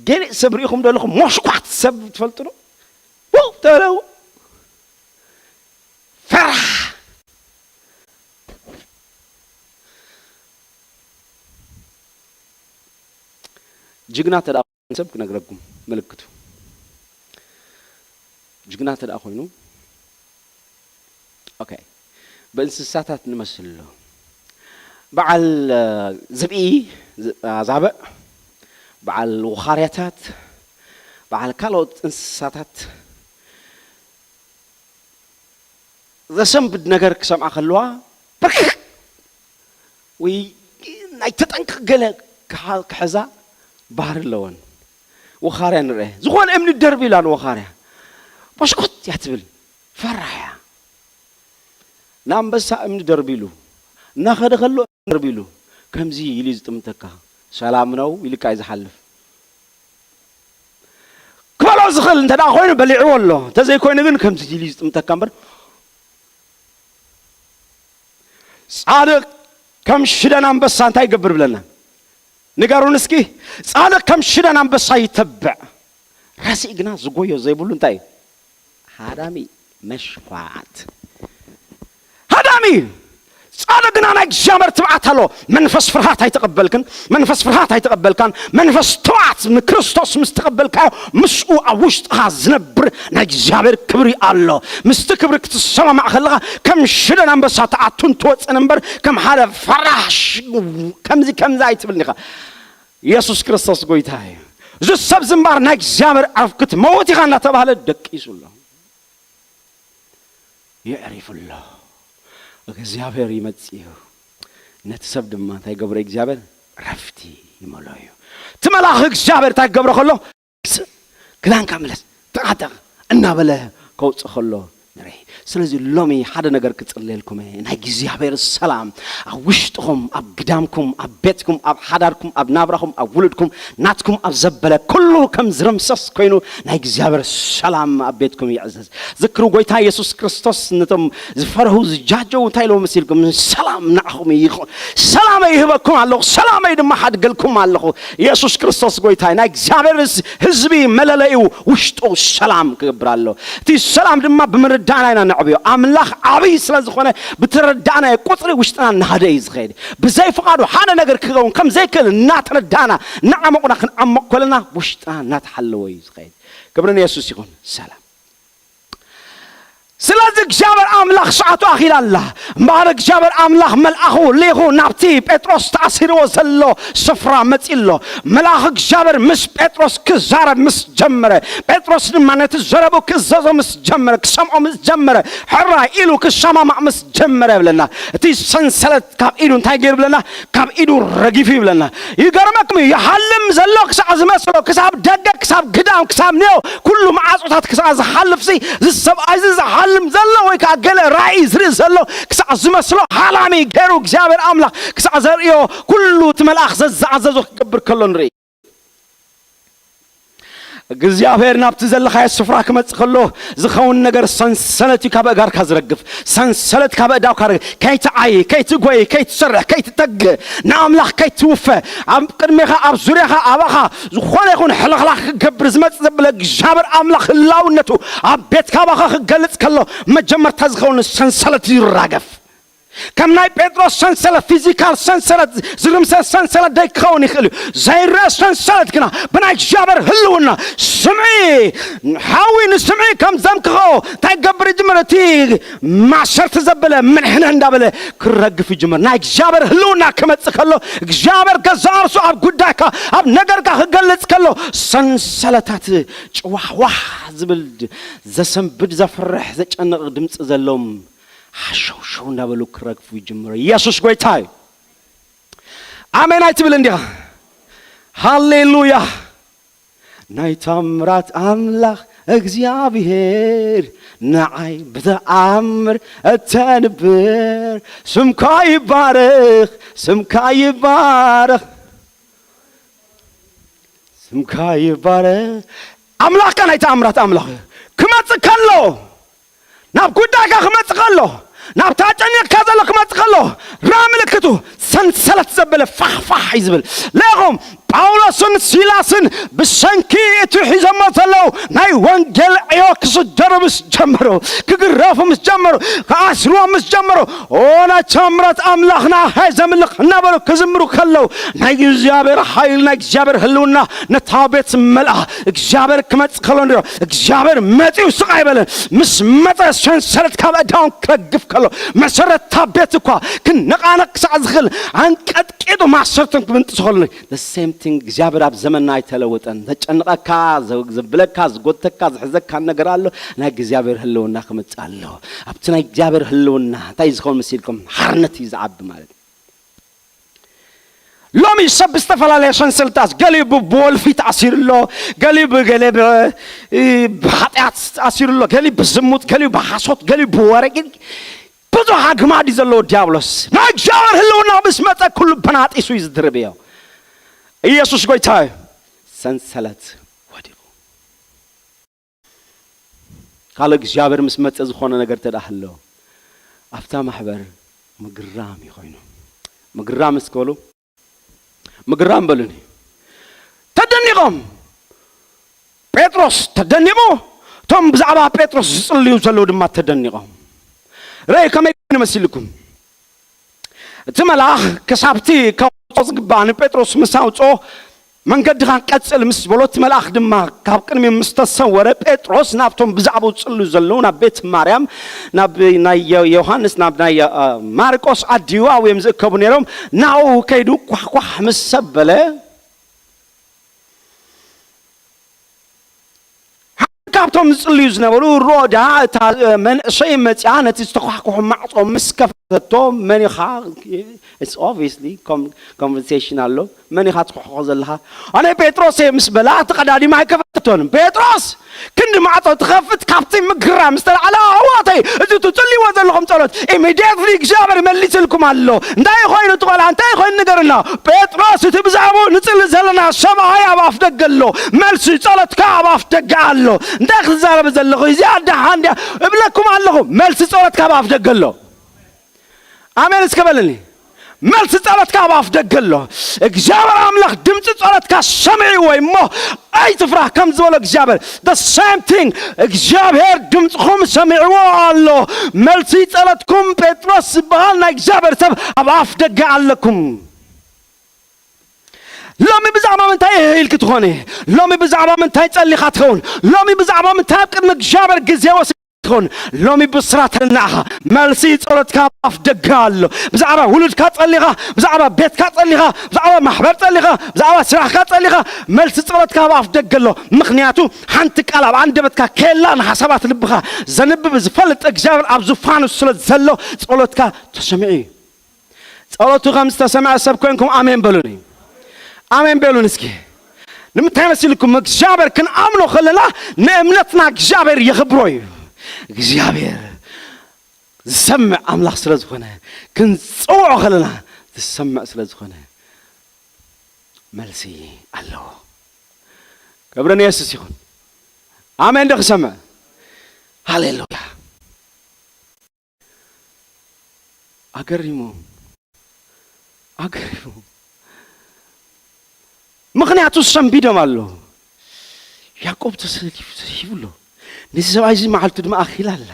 ገለ ሰብ ርኢኹም ዶ ኣለኹም? ሞሽኳት ሰብ ትፈልጡ ዶ? ውው ተለው። ፈራሕ። ጅግና ተደኣ ሰብ ክነግረኩም ምልክቱ። ጅግና ተደኣ ኮይኑ፣ ኦኬ፣ ብእንስሳታት ንመስል ኣሎ። በዓል፣ እ፣ ዝብኢ፣ ዝ-፣ ኣዛብእ፣ በዓል ውኻርያታት፣ በዓል ካልኦት እንስሳታት ዘሰንብድ ነገር ክሰምዓ ከለዋ፣ ብርክክ ወይ ናይ ተጠንቀቕ ገለ ክሓ-፣ ክሕዛ ባህሪ ኣለወን። ወኻርያ ንርአ። ዝኾነ እምኒ ደርቢ ኢላ ንወኻርያ። በሽኮት እያ ትብል። ፈራሕ እያ። ንኣንበሳ እምኒ ደርቢሉ እናኸደ ከሎ፣ እምኒ ደርቢሉ ከምዚ ኢሉ እዩ ዝጥምተካ። ሰላም ነው ኢልካ እዩ ዝሓልፍ። ክበሎ ዝኽእል እንተ ደኣ ኮይኑ በሊዕዎ ኣሎ። እንተዘይኮይኑ ግን ከምዚ ኢሉ እዩ ዝጥምተካ እምበር። ጻድቕ ከም ሽደን ኣንበሳ እንታይ ይገብር ብለና? ንገሩን እስኪ። ጻድቕ ከም ሽደን ኣንበሳ ይተብዕ፣ ረሲእ ግና ዝጎዮ ዘይብሉ እንታይ እዩ? ሃዳሚ፣ መሽኳት። ሃዳሚ። ጻድቕ ግና ናይ እግዚኣብሔር ትብዓት ኣሎ። መንፈስ ፍርሃት ኣይተቐበልክን፣ መንፈስ ፍርሃት ኣይተቐበልካን። መንፈስ ትብዓት ንክርስቶስ ምስ ተቐበልካዮ፣ ምስኡ ኣብ ውሽጥኻ ዝነብር ናይ እግዚኣብሔር ክብሪ ኣሎ። ምስቲ ክብሪ ክትሰማማዕ ከለኻ፣ ከም ሽደን ኣንበሳ ትኣቱን ትወፅን እምበር፣ ከም ሓደ ፈራሽ ከምዚ ከምዚ ኣይትብልን ኢኻ። ኢየሱስ ክርስቶስ ጎይታ እዩ። እዚ ሰብ ዝምባር ናይ እግዚኣብሔር ዕረፍክት መወት ኢኻ እናተባህለ ደቂሱ ኣሎ። የዕሪፉ ኣሎ። እግዚኣብሔር ይመጽእ እዩ። ነቲ ሰብ ድማ እንታይ ገብሮ እግዚኣብሔር? ረፍቲ ይመሎ እዩ። እቲ መልኣኽ እግዚኣብሔር እንታይ ክገብሮ ከሎ? ስ-፣ ክዳንካ ምለስ፣ ተቓጠቕ እናበለ ከውጽእ ከሎ ንርኢ። ስለዚ ሎሚ ሓደ ነገር ክጽልየልኩም እየ። ናይ እግዚኣብሔር ሰላም ኣብ ውሽጥኹም፣ ኣብ ግዳምኩም፣ ኣብ ቤትኩም፣ ኣብ ሓዳርኩም፣ ኣብ ናብራኹም፣ ኣብ ውሉድኩም፣ ናትኩም ኣብ ዘበለ ኩሉ ከም ዝርምሰስ ኮይኑ ናይ እግዚኣብሔር ሰላም ኣብ ቤትኩም ይዕዘዝ። ዝክሩ ጎይታ ኢየሱስ ክርስቶስ ነቶም ዝፈርሁ ዝጃጀው እንታይ ኢልዎም መሲልኩም? ሰላም ንዓኹም ይኹን። ሰላመይ ይህበኩም ኣለኹ፣ ሰላመይ ድማ ሓድገልኩም ኣለኹ። ኢየሱስ ክርስቶስ ጎይታ እዩ። ናይ እግዚኣብሔር ህዝቢ መለለይኡ ውሽጡ ሰላም ክገብር ኣሎ። እቲ ሰላም ድማ ብምርዳእና ኢና ነዕብዮ። ኣምላኽ ዓብይ ስለ ዝኾነ ብተረዳእናዮ ቁፅሪ ውሽጥና እናሃደ እዩ ዝኸይድ። ብዘይ ፍቓዱ ሓደ ነገር ክኸውን ከም ዘይክእል እናተረዳእና እናዓመቑና ክንዓመቕ ከለና ውሽጥና እናተሓለወ እዩ ዝኸይድ። ክብሪ ንየሱስ ይኹን። ሰላም። ስለዚ እግዚኣብሔር ኣምላኽ ሰዓቱ ኣኺላ ኣላ። እምበኣር እግዚኣብሔር ኣምላኽ መልኣኹ ልኢኹ ናብቲ ጴጥሮስ ተኣሲርዎ ዘሎ ስፍራ መጺኡ ኣሎ። መልኣኽ እግዚኣብሔር ምስ ጴጥሮስ ክዛረብ ምስ ጀመረ፣ ጴጥሮስ ድማ ነቲ ዘረቡ ክእዘዞ ምስ ጀመረ፣ ክሰምዖ ምስ ጀመረ፣ ሕራይ ኢሉ ክሰማማዕ ምስ ጀመረ ይብለና። እቲ ሰንሰለት ካብ ኢዱ እንታይ ገይሩ ብለና? ካብ ኢዱ ረጊፉ ይብለና። ይገርመኩም እዩ፣ ይሓልም ዘሎ ክሳዕ ዝመስሎ፣ ክሳብ ደገ፣ ክሳብ ግዳም፣ ክሳብ ኔው፣ ኩሉ መዓጾታት ክሳዕ ዝሓልፍ ሲ፣ እዚ ሰብኣይ እዚ ዝሓልም ዘሎ ወይ ከዓ ገለ ራእይ ዝርኢ ዘሎ ክሳዕ ዝመስሎ ሓላሚ ገይሩ እግዚኣብሔር ኣምላኽ ክሳዕ ዘርእዮ፣ ኩሉ እቲ መልኣኽ ዘዘኣዘዞ ክገብር ከሎ ንርኢ። እግዚኣብሔር ናብቲ ዘለኻዮ ስፍራ ክመጽእ ከሎ ዝኸውን ነገር ሰንሰለት እዩ ካብ ኣእጋርካ ዝረግፍ። ሰንሰለት ካብ ኣእዳውካ ረ-፣ ከይትዓይ፣ ከይትጎይ፣ ከይትሰርሕ፣ ከይትተግህ፣ ንኣምላኽ ከይትውፈ፣ ኣብ ቅድሜኻ፣ ኣብ ዙርያኻ፣ ኣባኻ ዝኾነ ይኹን ሕልኽላኽ ክገብር ዝመጽእ ዘብለ እግዚኣብሔር ኣምላኽ ህላውነቱ ኣብ ቤትካ ኣባኻ ክገልጽ ከሎ መጀመርታ ዝኸውን ሰንሰለት ይራገፍ። ከም ናይ ጴጥሮስ ሰንሰለት፣ ፊዚካል ሰንሰለት፣ ዝርምሰ ሰንሰለት ደይ ክኸውን ይኽእል እዩ። ዘይረአ ሰንሰለት ግና ብናይ እግዚኣብሔር ህልውና፣ ስምዒ፣ ሓዊ ንስምዒ ከም ዘምክኾ እንታይ ክገብር ይጅምር? እቲ ማእሰርቲ ዘበለ ምንሕንሕ እንዳበለ ክረግፍ ይጅምር። ናይ እግዚኣብሔር ህልውና ክመጽእ ከሎ፣ እግዚኣብሔር ገዛእ ርእሱ ኣብ ጉዳይካ፣ ኣብ ነገርካ ክገልጽ ከሎ፣ ሰንሰለታት ጭዋሕዋሕ ዝብል፣ ዘሰንብድ፣ ዘፍርሕ፣ ዘጨንቕ ድምፂ ዘለዎም ሓሸውሸው እንዳበሉ ክረግፉ ይጅምሩ። ኢየሱስ ጎይታ እዩ። ኣሜን ኣይትብል እንዲኻ? ሃሌሉያ። ናይ ታምራት ኣምላኽ እግዚኣብሔር ንዓይ ብተኣምር እተንብር። ስምካ ይባረኽ፣ ስምካ ይባረኽ፣ ስምካ ይባረኽ። ኣምላኽካ ናይ ተኣምራት ኣምላኽ እዩ። ክመጽእ ከሎ፣ ናብ ጉዳይካ ክመጽእ ከሎ፣ ናብታ ጨኒቕካ ዘሎ ክመጽእ ከሎ፣ ራ ምልክቱ ሰንሰለት ዘበለ ፋሕፋሕ እዩ ዝብል። ለኹም ጳውሎስን ሲላስን ብሰንኪ እቲ ሒዞሞ ዘለዉ ናይ ወንጌል ዕዮ ክስደሩ ምስ ጀመሩ፣ ክግረፉ ምስ ጀመሩ፣ ክኣስርዎም ምስ ጀመሩ፣ "ኦ፣ ናይ ታምራት ኣምላኽ ንዓኻ ዘምልኽ" እናበሉ ክዝምሩ ከለዉ፣ ናይ እግዚኣብሔር ሓይሊ፣ ናይ እግዚኣብሔር ህልውና ነታ ቤት መልኣ። እግዚኣብሔር ክመጽእ ከሎ ንሪኦ። እግዚኣብሔር መጺኡ ስቕ ኣይበለን። ምስ መጸ ሰንሰለት ካብ ኣእዳዎም ክረግፍ ከሎ፣ መሰረት እታ ቤት እኳ ክነቓነቕ ክሳዕ ዝኽእል፣ ኣንቀጥቂጡ ማሰርቶም ክብንጥሱ ከሎ፣ the same thing፣ እግዚኣብሔር ኣብ ዘመንና ኣይተለወጠን። ዘጨንቐካ፣ ዘ-፣ ዘብለካ፣ ዝጎተካ፣ ዝሕዘካ ነገር ኣሎ። ናይ እግዚኣብሔር ህልውና ክመጽእ ኣለዎ። ኣብቲ ናይ እግዚኣብሔር ህልውና እንታይ እዩ ዝኸውን መሲልኩም? ሓርነት እዩ ዝዓቢ ማለት እዩ። ሎሚ ሰብ ብዝተፈላለየ ሰንሰለታት፣ ገሊኡ ብ-፣ ብወልፊ ተኣሲሩ ኣሎ፣ ገሊኡ ብገለ ብ-፣ እ፣ ብሓጢኣት ተኣሲሩ ኣሎ፣ ገሊኡ ብዝሙት፣ ገሊኡ ብሓሶት፣ ገሊኡ ብወረ፣ ገሊኡ ብዙሕ ኣግማድ እዩ ዘለዎ ዲያብሎስ። ናይ እግዚኣብሔር ህልውና ምስ መጸ ኩሉ በናጢሱ እዩ ዝድርብዮ። ኢየሱስ ጎይታ እዩ። ሰንሰለት ወዲቑ። ካልእ እግዚኣብሔር ምስ መጸ ዝኾነ ነገር ተዳህሎ ኣብታ ማሕበር ምግራም እዩ ኮይኑ። ምግራም እስከ በሉ። ምግራም በሉኒ። ተደኒቖም። ጴጥሮስ ተደኒቑ፣ እቶም ብዛዕባ ጴጥሮስ ዝጽልዩ ዘለዉ ድማ ተደኒቖም። ረይ ከመይ ኮይኑ መሲልኩም? እቲ መልኣኽ ክሳብቲ ከውፅኦ ዝግባእ ንጴጥሮስ ምስ ኣውፅኦ፣ መንገድኻ ቀጽል ምስ በሎ፣ እቲ መልኣኽ ድማ ካብ ቅድሚ ምስ ተሰወረ፣ ጴጥሮስ ናብቶም ብዛዕባኡ ዝጽልዩ ዘለዉ ናብ ቤት ማርያም፣ ናብ ናይ ዮ-፣ ዮሃንስ፣ ናብ ናይ ዮ-፣ እ፣ ማርቆስ ኣዲኡ ኣብኡ እዮም ዝእከቡ ነይሮም። ናብኡ ከይዱ ኳሕኳሕ ምስ ሰበለ፣ ሓንቲ ካብቶም ዝጽልዩ ዝነበሩ ሮዳ፣ እታ፣ እ፣ መንእሰይ መጺኣ ነቲ ዝተኳሕኩሑ ማዕጾ ምስ ከፈተቶ፣ "መን ኢኻ?" It's obviously com-, conversation ኣሎ። "መን ኢኻ ትኳሕኩሖ ዘለኻ?" "ኣነ ጴጥሮስ እየ" ምስ በላ፣ ተቐዳዲማ ኣይከፈተቶን። ጴጥሮስ ክንዲ ማዕጾ ትኸፍት፣ ካብቲ ምግራም ዝተላዕለ፣ ኣሕዋተይ፣ እዚ ትጽልይዎ ዘለኹም ጸሎት ኢሚድየትሊ እግዚኣብሔር ይመልስልኩም ኣሎ። እንታይ ኮይኑ እቲ ቆልዓ? እንታይ ኮይኑ ንገርና? ጴጥሮስ፣ እቲ ብዛዕባኡ ንጽሊ ዘለና ሰብኣይ ኣብ ኣፍ ደገ ኣሎ። መልሲ ጸሎትካ ኣብ ኣፍ ደገ ኣሎ። እንታይ ክትዛረብ ዘለኹ? እዚኣ ደሓን ድያ? እብለኩም ኣለኹ፣ መልሲ ጸሎትካ ኣብ ኣፍ ደገ ኣሎ። ኣሜን እስከ በልኒ። መልሲ ጸሎትካ ኣብ ኣፍ ደገ ኣሎ። እግዚኣብሔር ኣምላኽ ድምፂ ጸሎትካ ሰሚዕዎ እሞ ኣይትፍራህ ከም ዝበሎ እግዚኣብሔር፣ the same thing፣ እግዚኣብሔር ድምፅኹም ሰሚዕዎ ኣሎ። መልሲ ጸሎትኩም፣ ጴጥሮስ ዝበሃል ናይ እግዚኣብሔር ሰብ ኣብ ኣፍ ደገ ኣለኩም። ሎሚ ብዛዕባ ምንታይ እህ ኢልኪ ትኾኒ? ሎሚ ብዛዕባ ምንታይ ጸሊኻ ትኸውን? ሎሚ ብዛዕባ ምንታይ ኣብ ቅድሚ እግዚኣብሔር ግዜ ወስ ትኾን? ሎሚ ብስራት ኣለና ኢኻ። መልሲ ጸሎትካ ኣብ ኣፍ ደገ ኣሎ። ብዛዕባ ውሉድካ ጸሊኻ፣ ብዛዕባ ቤትካ ጸሊኻ፣ ብዛዕባ ማሕበር ጸሊኻ፣ ብዛዕባ ስራሕካ ጸሊኻ፣ መልሲ ጸሎትካ ኣብ ኣፍ ደገ ኣሎ። ምኽንያቱ ሓንቲ ቃል ኣብ ኣንደበትካ ከላ ንሓሳባት ልብኻ ዘንብብ ዝፈልጥ እግዚኣብሔር ኣብ ዙፋኑ ስለ ዘሎ ጸሎትካ ተሰሚዑ እዩ። ጸሎቱ ከም ዝተሰምዐ ሰብ ኮይንኩም ኣሜን በሉኒ። ኣሜን በሉን እስኪ። ንምንታይ መሲልኩም? እግዚኣብሔር ክንኣምኖ ከለና ንእምነትና እግዚኣብሔር የኽብሮ እዩ። እግዚኣብሔር ዝሰምዕ ኣምላኽ ስለ ዝኾነ፣ ክንጽውዖ ከለና ዝሰምዕ ስለ ዝኾነ፣ መልሲ ኣለዎ። ክብሪ ንየሱስ ይኹን። ኣሜን ዶ ክሰምዕ? ሃሌሉያ። ኣገሪሞም፣ ኣገሪሞም። ምኽንያቱ ሰንቢዶም ኣለዉ። ያዕቆብ ተሰሊፉ፣ ተሰሊፉ ኣሎ። ነዚ ሰብኣይ እዚ መዓልቱ ድማ ኣኺላ ኣላ።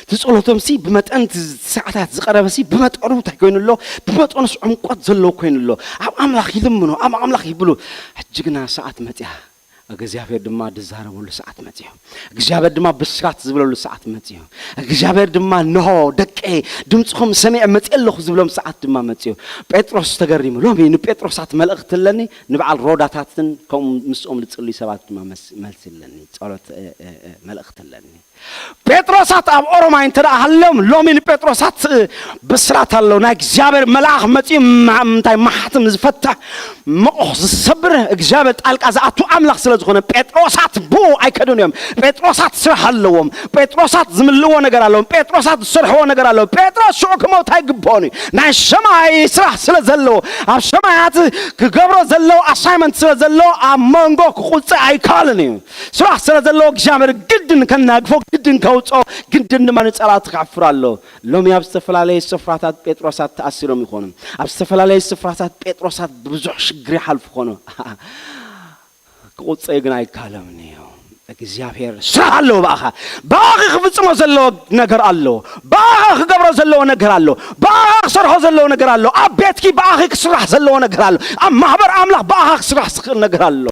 እቲ ጸሎቶም ሲ ብመጠን፣ እቲ ሰዓታት ዝቐረበ ሲ ብመጠኑ እንታይ ኮይኑ ኣሎ? ብመጠኑስ ዕምቆት ዘለዎ ኮይኑ ኣሎ። ኣብ ኣምላኽ ይልምኑ፣ ኣብ ኣምላኽ ይብሉ። ሕጂ ግና ሰዓት መጽያ። እግዚኣብሔር ድማ ዝዛረበሉ ሰዓት መጽዮ። እግዚኣብሔር ድማ ብስራት ዝብለሉ ሰዓት መጽዮ። እግዚኣብሔር ድማ፣ "እንሆ ደቀይ፣ ድምፅኹም ሰሚዐ መጽየ ኣለኹ" ዝብሎም ሰዓት ድማ መጽዮ። ጴጥሮስ ተገሪሙ። ሎሚ ንጴጥሮሳት መልእኽቲ ኣለኒ፣ ንበዓል ሮዳታትን ከምኡ ምስኦም ዝጽልዩ ሰባት ድማ መስ-፣ መልሲ ኣለኒ። ጸሎት፣ እ፣ እ፣ እ፣ መልእኽቲ ኣለኒ። ጴጥሮሳት ኣብ ኦሮማይ እንተ ደኣ ሃልዮም፣ ሎሚ ንጴጥሮሳት፣ እ፣ ብስራት ኣሎ። ናይ እግዚኣብሔር መልኣኽ መጺኡ ማ-፣ እንታይ ማሕትም ዝፈትሕ፣ ምቑሕ ዝሰብር እግዚኣብሔር ጣልቃ ዝኣቱ ኣምላኽ ስለ ዝኾነ፣ ጴጥሮሳት ብኡ ኣይከዱን እዮም። ጴጥሮሳት ስራሕ ኣለዎም። ጴጥሮሳት ዝምልእዎ ነገር ኣለዎም። ጴጥሮሳት ዝሰርሕዎ ነገር ኣለዎም። ጴጥሮስ ሽዑ ክመውት ኣይግብኦን እዩ። ናይ ሰማይ ስራሕ ስለ ዘለዎ፣ ኣብ ሰማያት ክገብሮ ዘለዎ ኣሳይመንት ስለ ዘለዎ፣ ኣብ መንጎ ክቑጽዕ ኣይከኣልን እዩ። ስራሕ ስለ ዘለዎ እግዚኣብሔር ግድን ከናግፎ፣ ግድን ከውፅኦ፣ ግድን ድማ ንፀላእቲ ከሕፍር ኣሎ። ሎሚ ኣብ ዝተፈላለዩ ስፍራታት ጴጥሮሳት ተኣሲሮም ይኾኑ። ኣብ ዝተፈላለዩ ስፍራታት ጴጥሮሳት ብብዙሕ ሽግር ይሓልፉ ይኾኑ። ክቑፀዩ ግን ኣይከኣሎምን እዩ። እግዚኣብሔር ስራሕ ኣለዎ ብኣኻ። ብኣኺ ክፍፅሞ ዘለዎ ነገር ኣሎ። ብኣኻ ክገብሮ ዘለዎ ነገር ኣሎ። ብኣኻ ክሰርሖ ዘለዎ ነገር ኣሎ። ኣብ ቤትኪ ብኣኺ ክስራሕ ዘለዎ ነገር ኣሎ። ኣብ ማሕበር ኣምላኽ ብኣኻ ክስራሕ ዝኽእል ነገር ኣሎ።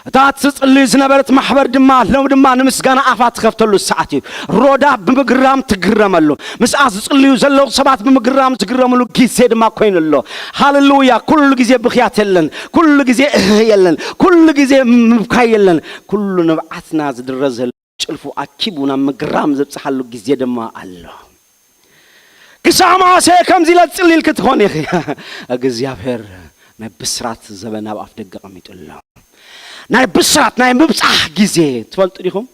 እታ ትጽሊ ዝነበረት ማሕበር ድማ ሎም ድማ ንምስጋና ኣፋ ትኸፍተሉ ሰዓት እዩ። ሮዳ ብምግራም ትግረመሉ። ምስኣ ዝጽልዩ ዘለዉ ሰባት ብምግራም ዝግረምሉ ግዜ ድማ ኮይኑ ኣሎ። ሃሌሉያ! ኩሉ ግዜ ብኽያት የለን። ኩሉ ግዜ እህ የለን። ኩሉ ግዜ ምብካይ የለን። ኩሉ ንብዓትና ዝድረ ዘሎ ጭልፉ ኣኪቡ ናብ ምግራም ዘብጽሓሉ ግዜ ድማ ኣሎ። ክሳዕ መዓሰ ከምዚ ኢለ ዝጽሊ ኢልኪ ትኾን ኢኺ። እግዚኣብሔር ናይ ብስራት ዘበን ኣብ ኣፍ ደገ ኣቐሚጡ ኣሎ። ናይ ብስራት ናይ ምብጻሕ ግዜ ትፈልጡ ዲኹም?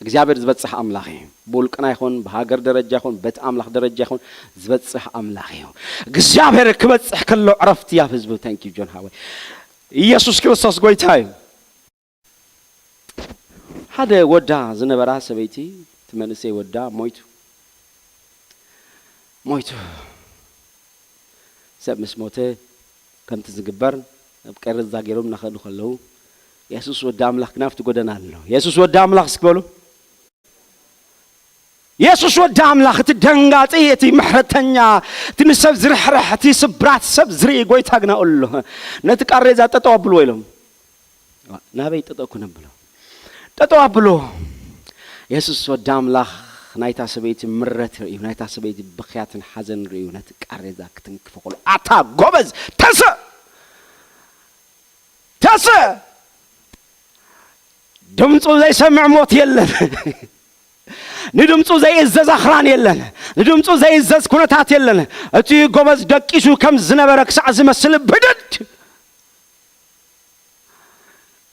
እግዚኣብሔር ዝበጽሕ ኣምላኽ እዩ። ብውልቅና ይኹን ብሃገር ደረጃ ይኹን በቲ ኣምላኽ ደረጃ ይኹን ዝበጽሕ ኣምላኽ እዩ። እግዚኣብሔር ክበጽሕ ከሎ ዕረፍቲ ኣብ ህዝቡ። Thank you ጆን ሃወይ። ኢየሱስ ክርስቶስ ጎይታ እዩ። ሓደ ወዳ ዝነበራ ሰበይቲ፣ እቲ መንእሰይ ወዳ ሞይቱ። ሞይቱ። ሰብ ምስ ሞተ ከምቲ ዝግበር ኣብ ቀረዛ ገይሮም እናኸዱ ከለዉ፣ የሱስ ወዲ ኣምላኽ ግን ኣብቲ ጎደና ኣሎ። የሱስ ወዲ ኣምላኽ እስኪ በሉ። የሱስ ወዲ ኣምላኽ፣ እቲ ደንጋጺ፣ እቲ ምሕረተኛ፣ እቲ ንሰብ ዝርሕርሕ፣ እቲ ስብራት ሰብ ዝርኢ ጎይታ ግና ኣሎ። ነቲ ቃሬዛ ጠጠው ኣብልዎ ኢሎም። ናበይ ጠጠው ክነብሎ? ጠጠው ኣብሎ። የሱስ ወዲ ኣምላኽ ናይታ ሰበይቲ ምረት ርእዩ፣ ናይታ ሰበይቲ ብኽያትን ሓዘን ርእዩ፣ ነቲ ቃሬዛ ክትንክፎ ከሎ፣ ኣታ ጎበዝ፣ ተንስእ! ተንስእ! ድምፁ ዘይሰምዕ ሞት የለን። ንድምፁ ዘይእዘዝ ኣኽራን የለን። ንድምፁ ዘይእዘዝ ኩነታት የለን። እቲ ጎበዝ ደቂሱ ከም ዝነበረ ክሳዕ ዝመስል ብድድ።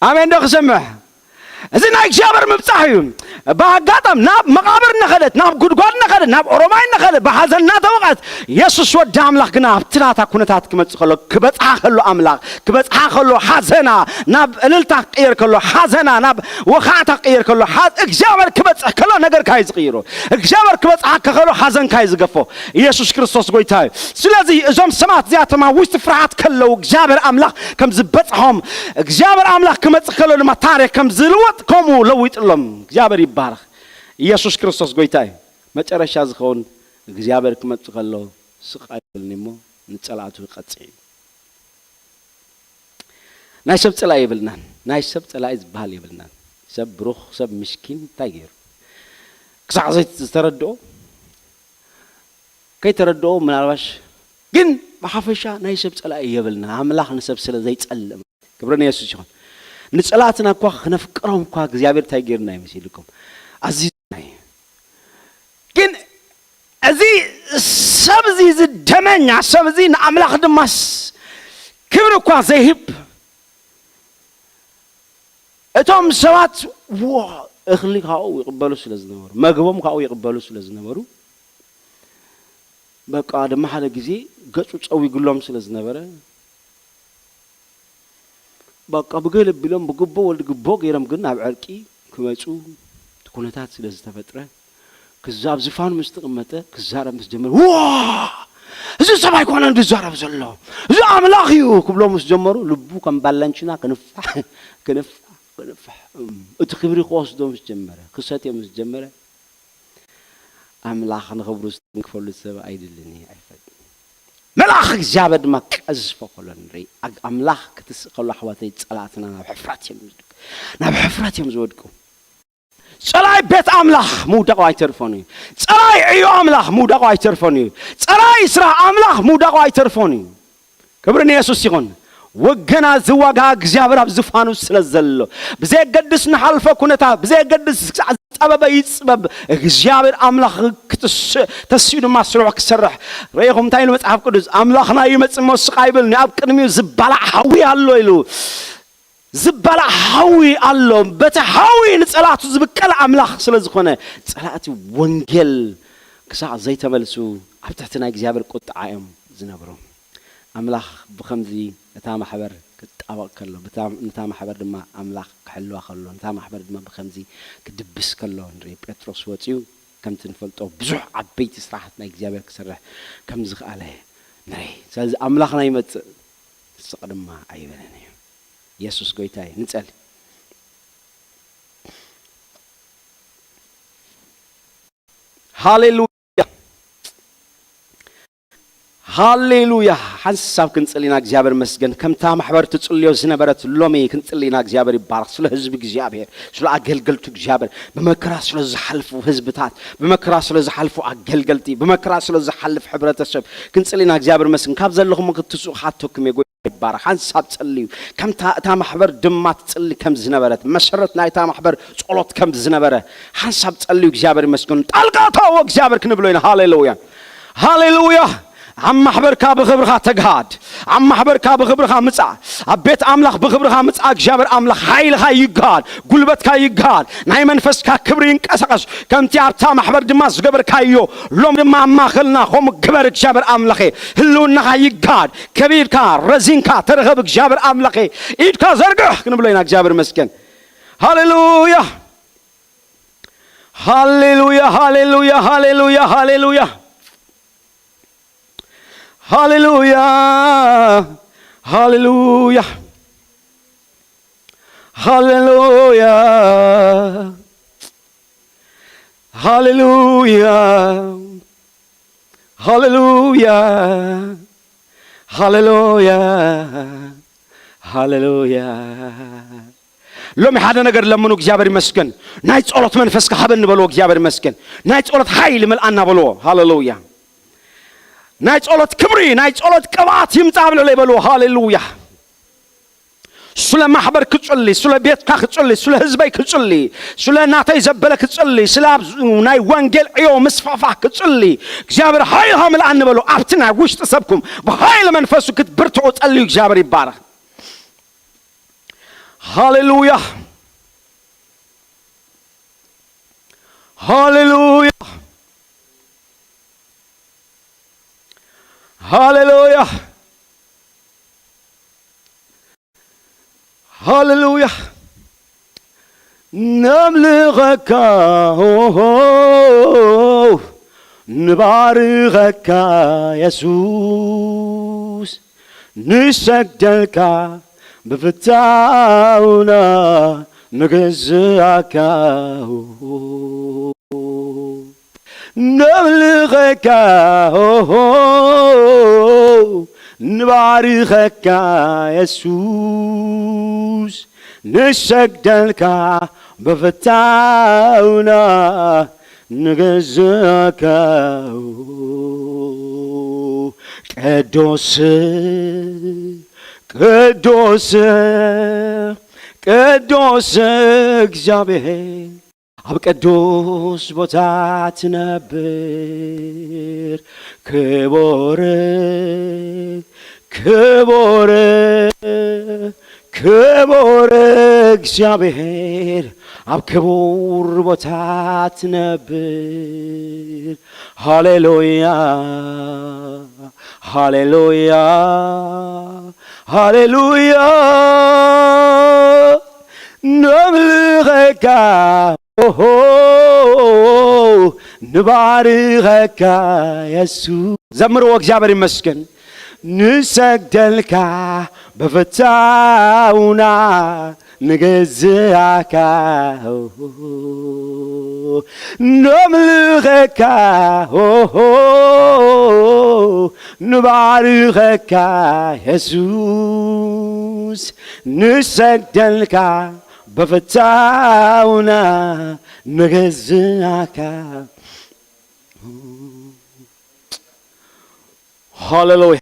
ኣሜን ዶ ክሰምዕ? እዚ ናይ እግዚኣብሔር ምብጻሕ እዩ። ብኣጋጣም ናብ መቓብር ነኸደት፣ ናብ ጉድጓድ ነኸደት፣ ናብ ኦሮማይ ነኸደት፣ ብሓዘን እናተወቕዐት፣ የሱስ ወዲ ኣምላኽ ግና ኣብቲ ናታ ኩነታት ክመጽእ ከሎ፣ ክበጽሓ ከሎ ኣምላኽ፣ ክበጽሓ ከሎ ሓዘና፣ ናብ እልልታ ክቕየር ከሎ፣ ሓዘና ናብ ወኻዕታ ክቕየር ከሎ፣ ሓ-፣ እግዚኣብሔር ክበጽሕ ከሎ ነገርካ እዩ ዝቕይሮ። እግዚኣብሔር ክበጽሓካ ከሎ ሓዘንካ እዩ ዝገፎ። ኢየሱስ ክርስቶስ ጎይታ እዩ። ስለዚ እዞም ሰባት እዚኣቶም ኣብ ውሽጢ ፍርሃት ከለዉ እግዚኣብሔር ኣምላኽ ከም ዝበጽሖም፣ እግዚኣብሔር ኣምላኽ ክመጽእ ከሎ ድማ ታሪኽ ከም ዝልወጥ ከምኡ ለዊጥሎም። እግዚኣብሔር ይባረኽ። ኢየሱስ ክርስቶስ ጎይታ እዩ። መጨረሻ ዝኸውን እግዚኣብሔር ክመጽእ ከሎ ስቕ ኣይብልን እሞ ንጸላእቱ ይቐጽዕ እዩ። ናይ ሰብ ጸላኢ የብልናን። ናይ ሰብ ጸላኢ ዝበሃል የብልናን። ሰብ ብሩኽ፣ ሰብ ምሽኪን እንታይ ገይሩ? ክሳዕ ዘይ-፣ ዝተረድኦ፣ ከይተረድኦ ምናልባሽ፣ ግን ብሓፈሻ ናይ ሰብ ጸላኢ የብልና። ኣምላኽ ንሰብ ስለ ዘይጸልእ። ክብሪ ንየሱስ ይኹን። ንጸላእትና እኳ ክነፍቅሮም እኳ እግዚኣብሔር እንታይ ገይርና ይመስልኩም? ኣዚዝና እዩ። ግን እዚ ሰብ እዚ፣ እዚ ደመኛ ሰብ እዚ ንኣምላኽ ድማስ ክብሪ እኳ ዘይህብ፣ እቶም ሰባት ዎ እኽሊ ካብኡ ይቕበሉ ስለ ዝነበሩ፣ መግቦም ካብኡ ይቕበሉ ስለ ዝነበሩ፣ በቃ ድማ ሓደ ግዜ ገጹ ጸዊግሎም ስለ ዝነበረ፣ በቃ ብገለ ቢሎም ብግቦ ወልዲ ግቦ ገይሮም ግን ናብ ዕርቂ ክመጹ እቲ ኩነታት ስለ ዝተፈጥረ፣ ክዛ-፣ ኣብ ዝፋኑ ምስ ተቐመጠ ክዛረብ ምስ ጀመረ፣ "ዋ! እዚ ሰብ ኣይኮነን ዝዛረብ ዘሎ፣ እዚ ኣምላኽ እዩ" ክብሎ ምስ ጀመሩ፣ ልቡ ከም ባላንችና ክንፋሕ፣ ክንፋሕ፣ ክንፋሕ፣ እም፣ እቲ ክብሪ ክወስዶ ምስ ጀመረ፣ ክሰትዮ ምስ ጀመረ፣ ኣምላኽ ንኽብሩ ዝተንክፈሉ ሰብ ኣይድልን እዩ፣ ኣይፈትን። መልኣኽ እግዚኣብሔር ድማ ቀዝፎ ከሎ ንርኢ። ኣግ-፣ ኣምላኽ ክትስእ ከሎ፣ ኣሕዋተይ፣ ጸላእትና ናብ ሕፍረት እዮም ዝወድቁ። ናብ ሕፍረት እዮም ዝወድቁ። ጸላኢ ቤት ኣምላኽ ምውዳቑ ኣይተርፎን እዩ። ጸላኢ ዕዮ ኣምላኽ ምውዳቑ ኣይተርፎን እዩ። ጸላኢ ስራሕ ኣምላኽ ምውዳቑ ኣይተርፎን እዩ። ክብሪ ንየሱስ ይኹን። ወገና ዝዋጋ እግዚኣብሔር ኣብ ዝፋኑ ስለ ዘሎ፣ ብዘየገድስ ንሓልፎ ኩነታት፣ ብዘየገድስ ክሳዕ ዝጸበበ ይጽበብ፣ እግዚኣብሔር ኣምላኽ ክትስ-፣ ተሲኡ ድማ ስርሑ ክሰርሕ። ርኢኹም እንታይ ኢሉ መጽሓፍ ቅዱስ? ኣምላኽና ይመጽእ እሞ ስቕ ኣይብል፣ ኣብ ቅድሚኡ ዝባላዕ ሓዊ ኣሎ ኢሉ። ዝባላዕ ሓዊ ኣሎ። በቲ ሓዊ ንጸላእቱ ዝብቀል ኣምላኽ ስለ ዝኾነ፣ ጸላእቲ ወንጌል ክሳዕ ዘይተመልሱ ኣብ ትሕቲ ናይ እግዚኣብሔር ቁጥዓ እዮም ዝነብሩ። ኣምላኽ ብኸምዚ እታ ማሕበር ክጣበቕ ከሎ፣ ብታ-፣ ነታ ማሕበር ድማ ኣምላኽ ክሕልዋ ከሎ፣ ነታ ማሕበር ድማ ብኸምዚ ክድብስ ከሎ ንርኢ። ጴጥሮስ ወጺኡ ከምቲ ንፈልጦ ብዙሕ ዓበይቲ ስራሓት ናይ እግዚኣብሔር ክሰርሕ ከም ዝኽኣለ ንርኢ። ስለዚ ኣምላኽና ይመጽእ፣ ስቕ ድማ ኣይበለን እዩ። የሱስ ጎይታ እዩ። ንጸሊ። ሃሌሉያ። ሃሌሉያ። ሓንሳብ ክንጽሊ ኢና፣ እግዚኣብሔር መስገን። ከምታ ማሕበር ትጽልዮ ዝነበረት ሎሚ ክንጽሊ ኢና፣ እግዚኣብሔር ይባረኽ። ስለ ህዝቢ እግዚኣብሔር፣ ስለ ኣገልገልቱ እግዚኣብሔር፣ ብመከራ ስለ ዝሓልፉ ህዝብታት፣ ብመከራ ስለ ዝሓልፉ ኣገልገልቲ፣ ብመከራ ስለ ዝሓልፍ ሕብረተሰብ ክንጽሊ ኢና፣ እግዚኣብሔር መስገን። ካብ ዘለኹም ክትስኡ ክሓተኩም እየ። ይባረኽ። ሓንሳብ ጸልዩ። ከምታ እታ ማሕበር ድማ ትጽሊ ከም ዝነበረት፣ መሰረት ናይታ ማሕበር ጸሎት ከም ዝነበረ፣ ሓንሳብ ጸልዩ። እግዚኣብሔር ይመስገን። ጣልቃ ተው እግዚኣብሔር ክንብሎ ኢና። ሃሌሉያ። ሃሌሉያ። ኣብ ማሕበርካ ብኽብርኻ ተግሃድ። ኣብ ማሕበርካ ብኽብርኻ ምጻእ። ኣብ ቤት ኣምላኽ ብኽብርኻ ምጻእ። እግዚኣብሔር ኣምላኽ ሓይልኻ ይግሃድ፣ ጉልበትካ ይግሃድ፣ ናይ መንፈስካ ክብሪ ይንቀሳቐስ። ከምቲ ኣብታ ማሕበር ድማ ዝገበርካዮ ሎም ድማ ኣብ ማእኸልና ከምኡ ግበር እግዚኣብሔር ኣምላኸ። ህልውናኻ ይግሃድ። ከቢድካ ረዚንካ ተረኸብ እግዚኣብሔር ኣምላኸ። ኢድካ ዘርግሕ ክንብሎ ኢና እግዚኣብሔር መስገን። ሃሌሉያ። ሃሌሉያ፣ ሃሌሉያ፣ ሃሌሉያ፣ ሃሌሉያ። ሃሌሉያ፣ ሃሌሉያ፣ ሃሌሉያ፣ ሃሌሉያ፣ ሃሌሉያ፣ ሃሌሉያ፣ ሃሌሉያ። ሎሚ ሓደ ነገር ለምኑ፣ እግዚኣብሔር ይመስገን። ናይ ጸሎት መንፈስ ክሃበኒ በልዎ፣ እግዚኣብሔር ይመስገን። ናይ ጸሎት ሓይሊ መልኣና በልዎ። ሃሌሉያ። ናይ ጸሎት ክብሪ፣ ናይ ጸሎት ቅብኣት ይምጻእ ኣብ ልዕለይ በልዎ። ሃሌሉያ። ስለ ማሕበር ክጽሊ፣ ስለ ቤትካ ክጽሊ፣ ስለ ህዝበይ ክጽሊ፣ ስለ ናተይ ዘበለ ክጽሊ፣ ስለ ኣብ ናይ ወንጌል ዕዮ ምስፋፋ ክጽሊ፣ እግዚኣብሔር ሓይልኻ ምልኣኒ በልዎ። ኣብቲ ናይ ውሽጢ ሰብኩም ብሓይሊ መንፈሱ ክትብርትዑ ጸልዩ፣ እግዚኣብሔር ይባረኽ። ሃሌሉያ። ሃሌሉያ። ሃሌሉያ። ሃሌሉያ። ነምልኸካ፣ ሆ፣ ሆ፣ ንባርኸካ የሱስ፣ ንሰግደልካ ብፍታውና ንግዝኣካ፣ ሆ፣ ሆ፣ ነምልኸካ፣ ሆ፣ ሆ፣ ንባርኸካ የሱስ፣ ንሰግደልካ ብፍታውና ንግዝኣካ። ቅዱስ፣ ቅዱስ፣ ቅዱስ እግዚኣብሔር ኣብ ቅዱስ ቦታ ትነብር። ክቡር፣ ክቡር፣ ክቡር እግዚኣብሔር ኣብ ክቡር ቦታ ትነብር። ሃሌሉያ፣ ሃሌሉያ፣ ሃሌሉያ። ነምልኸካ፣ ኦሆ፣ ንባርኸካ የሱስ። ዘምርዎ፣ እግዚኣብሔር ይመስገን። ንሰግደልካ ብፍታውና ንግዝኣካ፣ ኦሆ፣ ነምልኸካ፣ ኦሆ፣ ንባርኸካ የሱስ። ንሰግደልካ ብፍታውና ንግዝኣካ። ሃሌሉያ።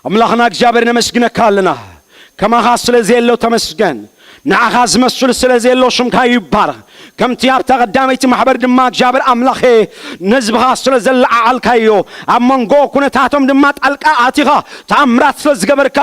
ኣምላኽና እግዚኣብሔር ነመስግነካ ኣለና። ከማኻ ስለ ዘየሎ ተመስገን። ንዓኻ ዝመስል ስለ ዘየሎ ሽምካ ይባረኽ። ከምቲ ኣብታ ቀዳመይቲ ማሕበር ድማ እግዚኣብሔር ኣምላኸ ነዝብኻ ስለ ዘለዓዓልካዮ፣ ኣብ መንጎ ኩነታቶም ድማ ጣልቃ ኣቲኻ ተኣምራት ስለ ዝገበርካ፣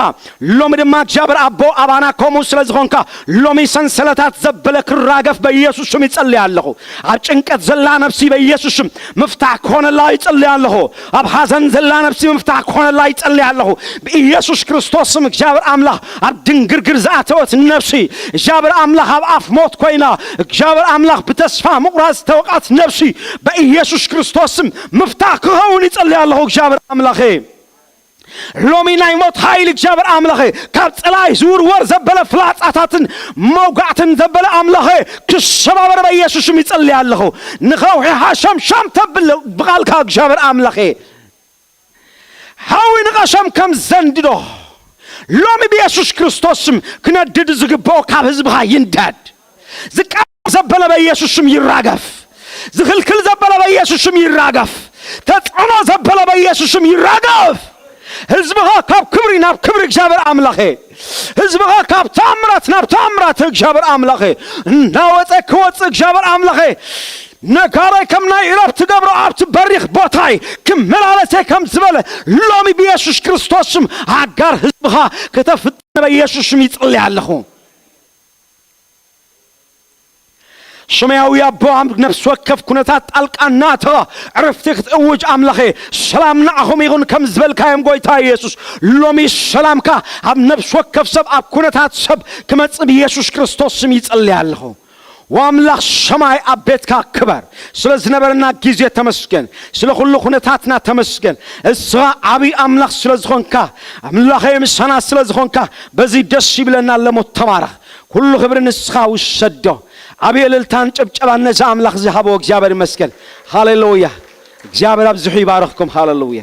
ሎሚ ድማ እግዚኣብሔር ኣቦ ኣባና ከምኡ ስለ ዝኾንካ፣ ሎሚ ሰንሰለታት ዘበለ ክራገፍ በኢየሱስ ሽም ይጸልይ ኣለኹ። ኣብ ጭንቀት ዘላ ነፍሲ በኢየሱስ ሽም ምፍታሕ ክኾነላ ይጸልይ ኣለኹ። ኣብ ሓዘን ዘላ ነፍሲ ምፍታሕ ክኾነላ ይጸልይ ኣለኹ። ብኢየሱስ ክርስቶስ ስም እግዚኣብሔር ኣምላኽ ኣብ ድንግርግር ዝኣተወት ነፍሲ፣ እግዚኣብሔር ኣምላኽ ኣብ ኣፍ ሞት ኮይና፣ እግዚኣብሔር ኣምላኽ ብተስፋ ምቑራጽ ዝተወቕዐት ነፍሲ፣ በኢየሱስ ክርስቶስ ስም ምፍታሕ ክኸውን ይጸልይ ኣለኹ እግዚኣብሔር ኣምላኸ። ሎሚ ናይ ሞት ሓይሊ እግዚኣብሔር ኣምላኸ ካብ ጸላይ ዝውርወር ዘበለ ፍላጻታትን መውጋዕትን ዘበለ ኣምላኸ ክሰባበር በኢየሱስ ሽም ይጸልይ ኣለኹ። ንኸውሒ ሓሸምሸም ተብል ብቓልካ እግዚኣብሔር ኣምላኸ። ሓዊ ንቐሸም ከም ዘንድዶ ሎሚ ብየሱስ ክርስቶስ ሽም ክነድድ ዝግብኦ ካብ ህዝብኻ ይንደድ። ዝቃወም ዘበለ በኢየሱስ ሽም ይራገፍ። ዝኽልክል ዘበለ በኢየሱስ ሽም ይራገፍ። ተጽዕኖ ዘበለ በኢየሱስ ሽም ይራገፍ። ህዝብኻ ካብ ክብሪ ናብ ክብሪ እግዚኣብሔር ኣምላኸ፣ ህዝብኻ ካብ ተኣምራት ናብ ተኣምራት እግዚኣብሔር ኣምላኸ እናወፀ ክወፅእ እግዚኣብሔር ኣምላኸ ነጋራይ ከም ናይ ኢሮብ ትገብሮ ኣብቲ በሪኽ ቦታይ ክመላለሰ ከም ዝበለ፣ ሎሚ ብየሱስ ክርስቶስ ስም ሃጋር ህዝብኻ ከተፍጥነ በየሱስ ስም ይጽሊ ኣለኹ። ሰማያዊ ኣቦ፣ ኣብ ነፍሲ ወከፍ ኩነታት ጣልቃ እናእተኻ ዕረፍቲ ክትእውጅ ኣምላኸ፣ ሰላም ንዓኹም ይኹን ከም ዝበልካዮም ጎይታ የሱስ፣ ሎሚ ሰላምካ ኣብ ነፍሲ ወከፍ ሰብ፣ ኣብ ኩነታት ሰብ ክመጽእ ብየሱስ ክርስቶስ ስም ይጸሊ ኣለኹ። ወኣምላኽ ሰማይ ኣብ ቤትካ ክበር። ስለ ዝነበረና ግዜ ተመስገን። ስለ ኩሉ ኩነታትና ተመስገን። እስኻ ዓብዪ ኣምላኽ ስለ ዝኾንካ፣ ኣምላኸ ምሳና ስለ ዝኾንካ፣ በዚ ደስ ይብለና ኣለሞ። ተባረኽ። ኩሉ ክብሪ ንስኻ ውሰዶ። ዓብዪ እልልታን ጭብጨባን ነዚ ኣምላኽ ዝሃቦ እግዚኣብሔር ይመስገን። ሃሌሉያ። እግዚኣብሔር ኣብዚሑ ይባርኽኩም። ሃሌሉያ።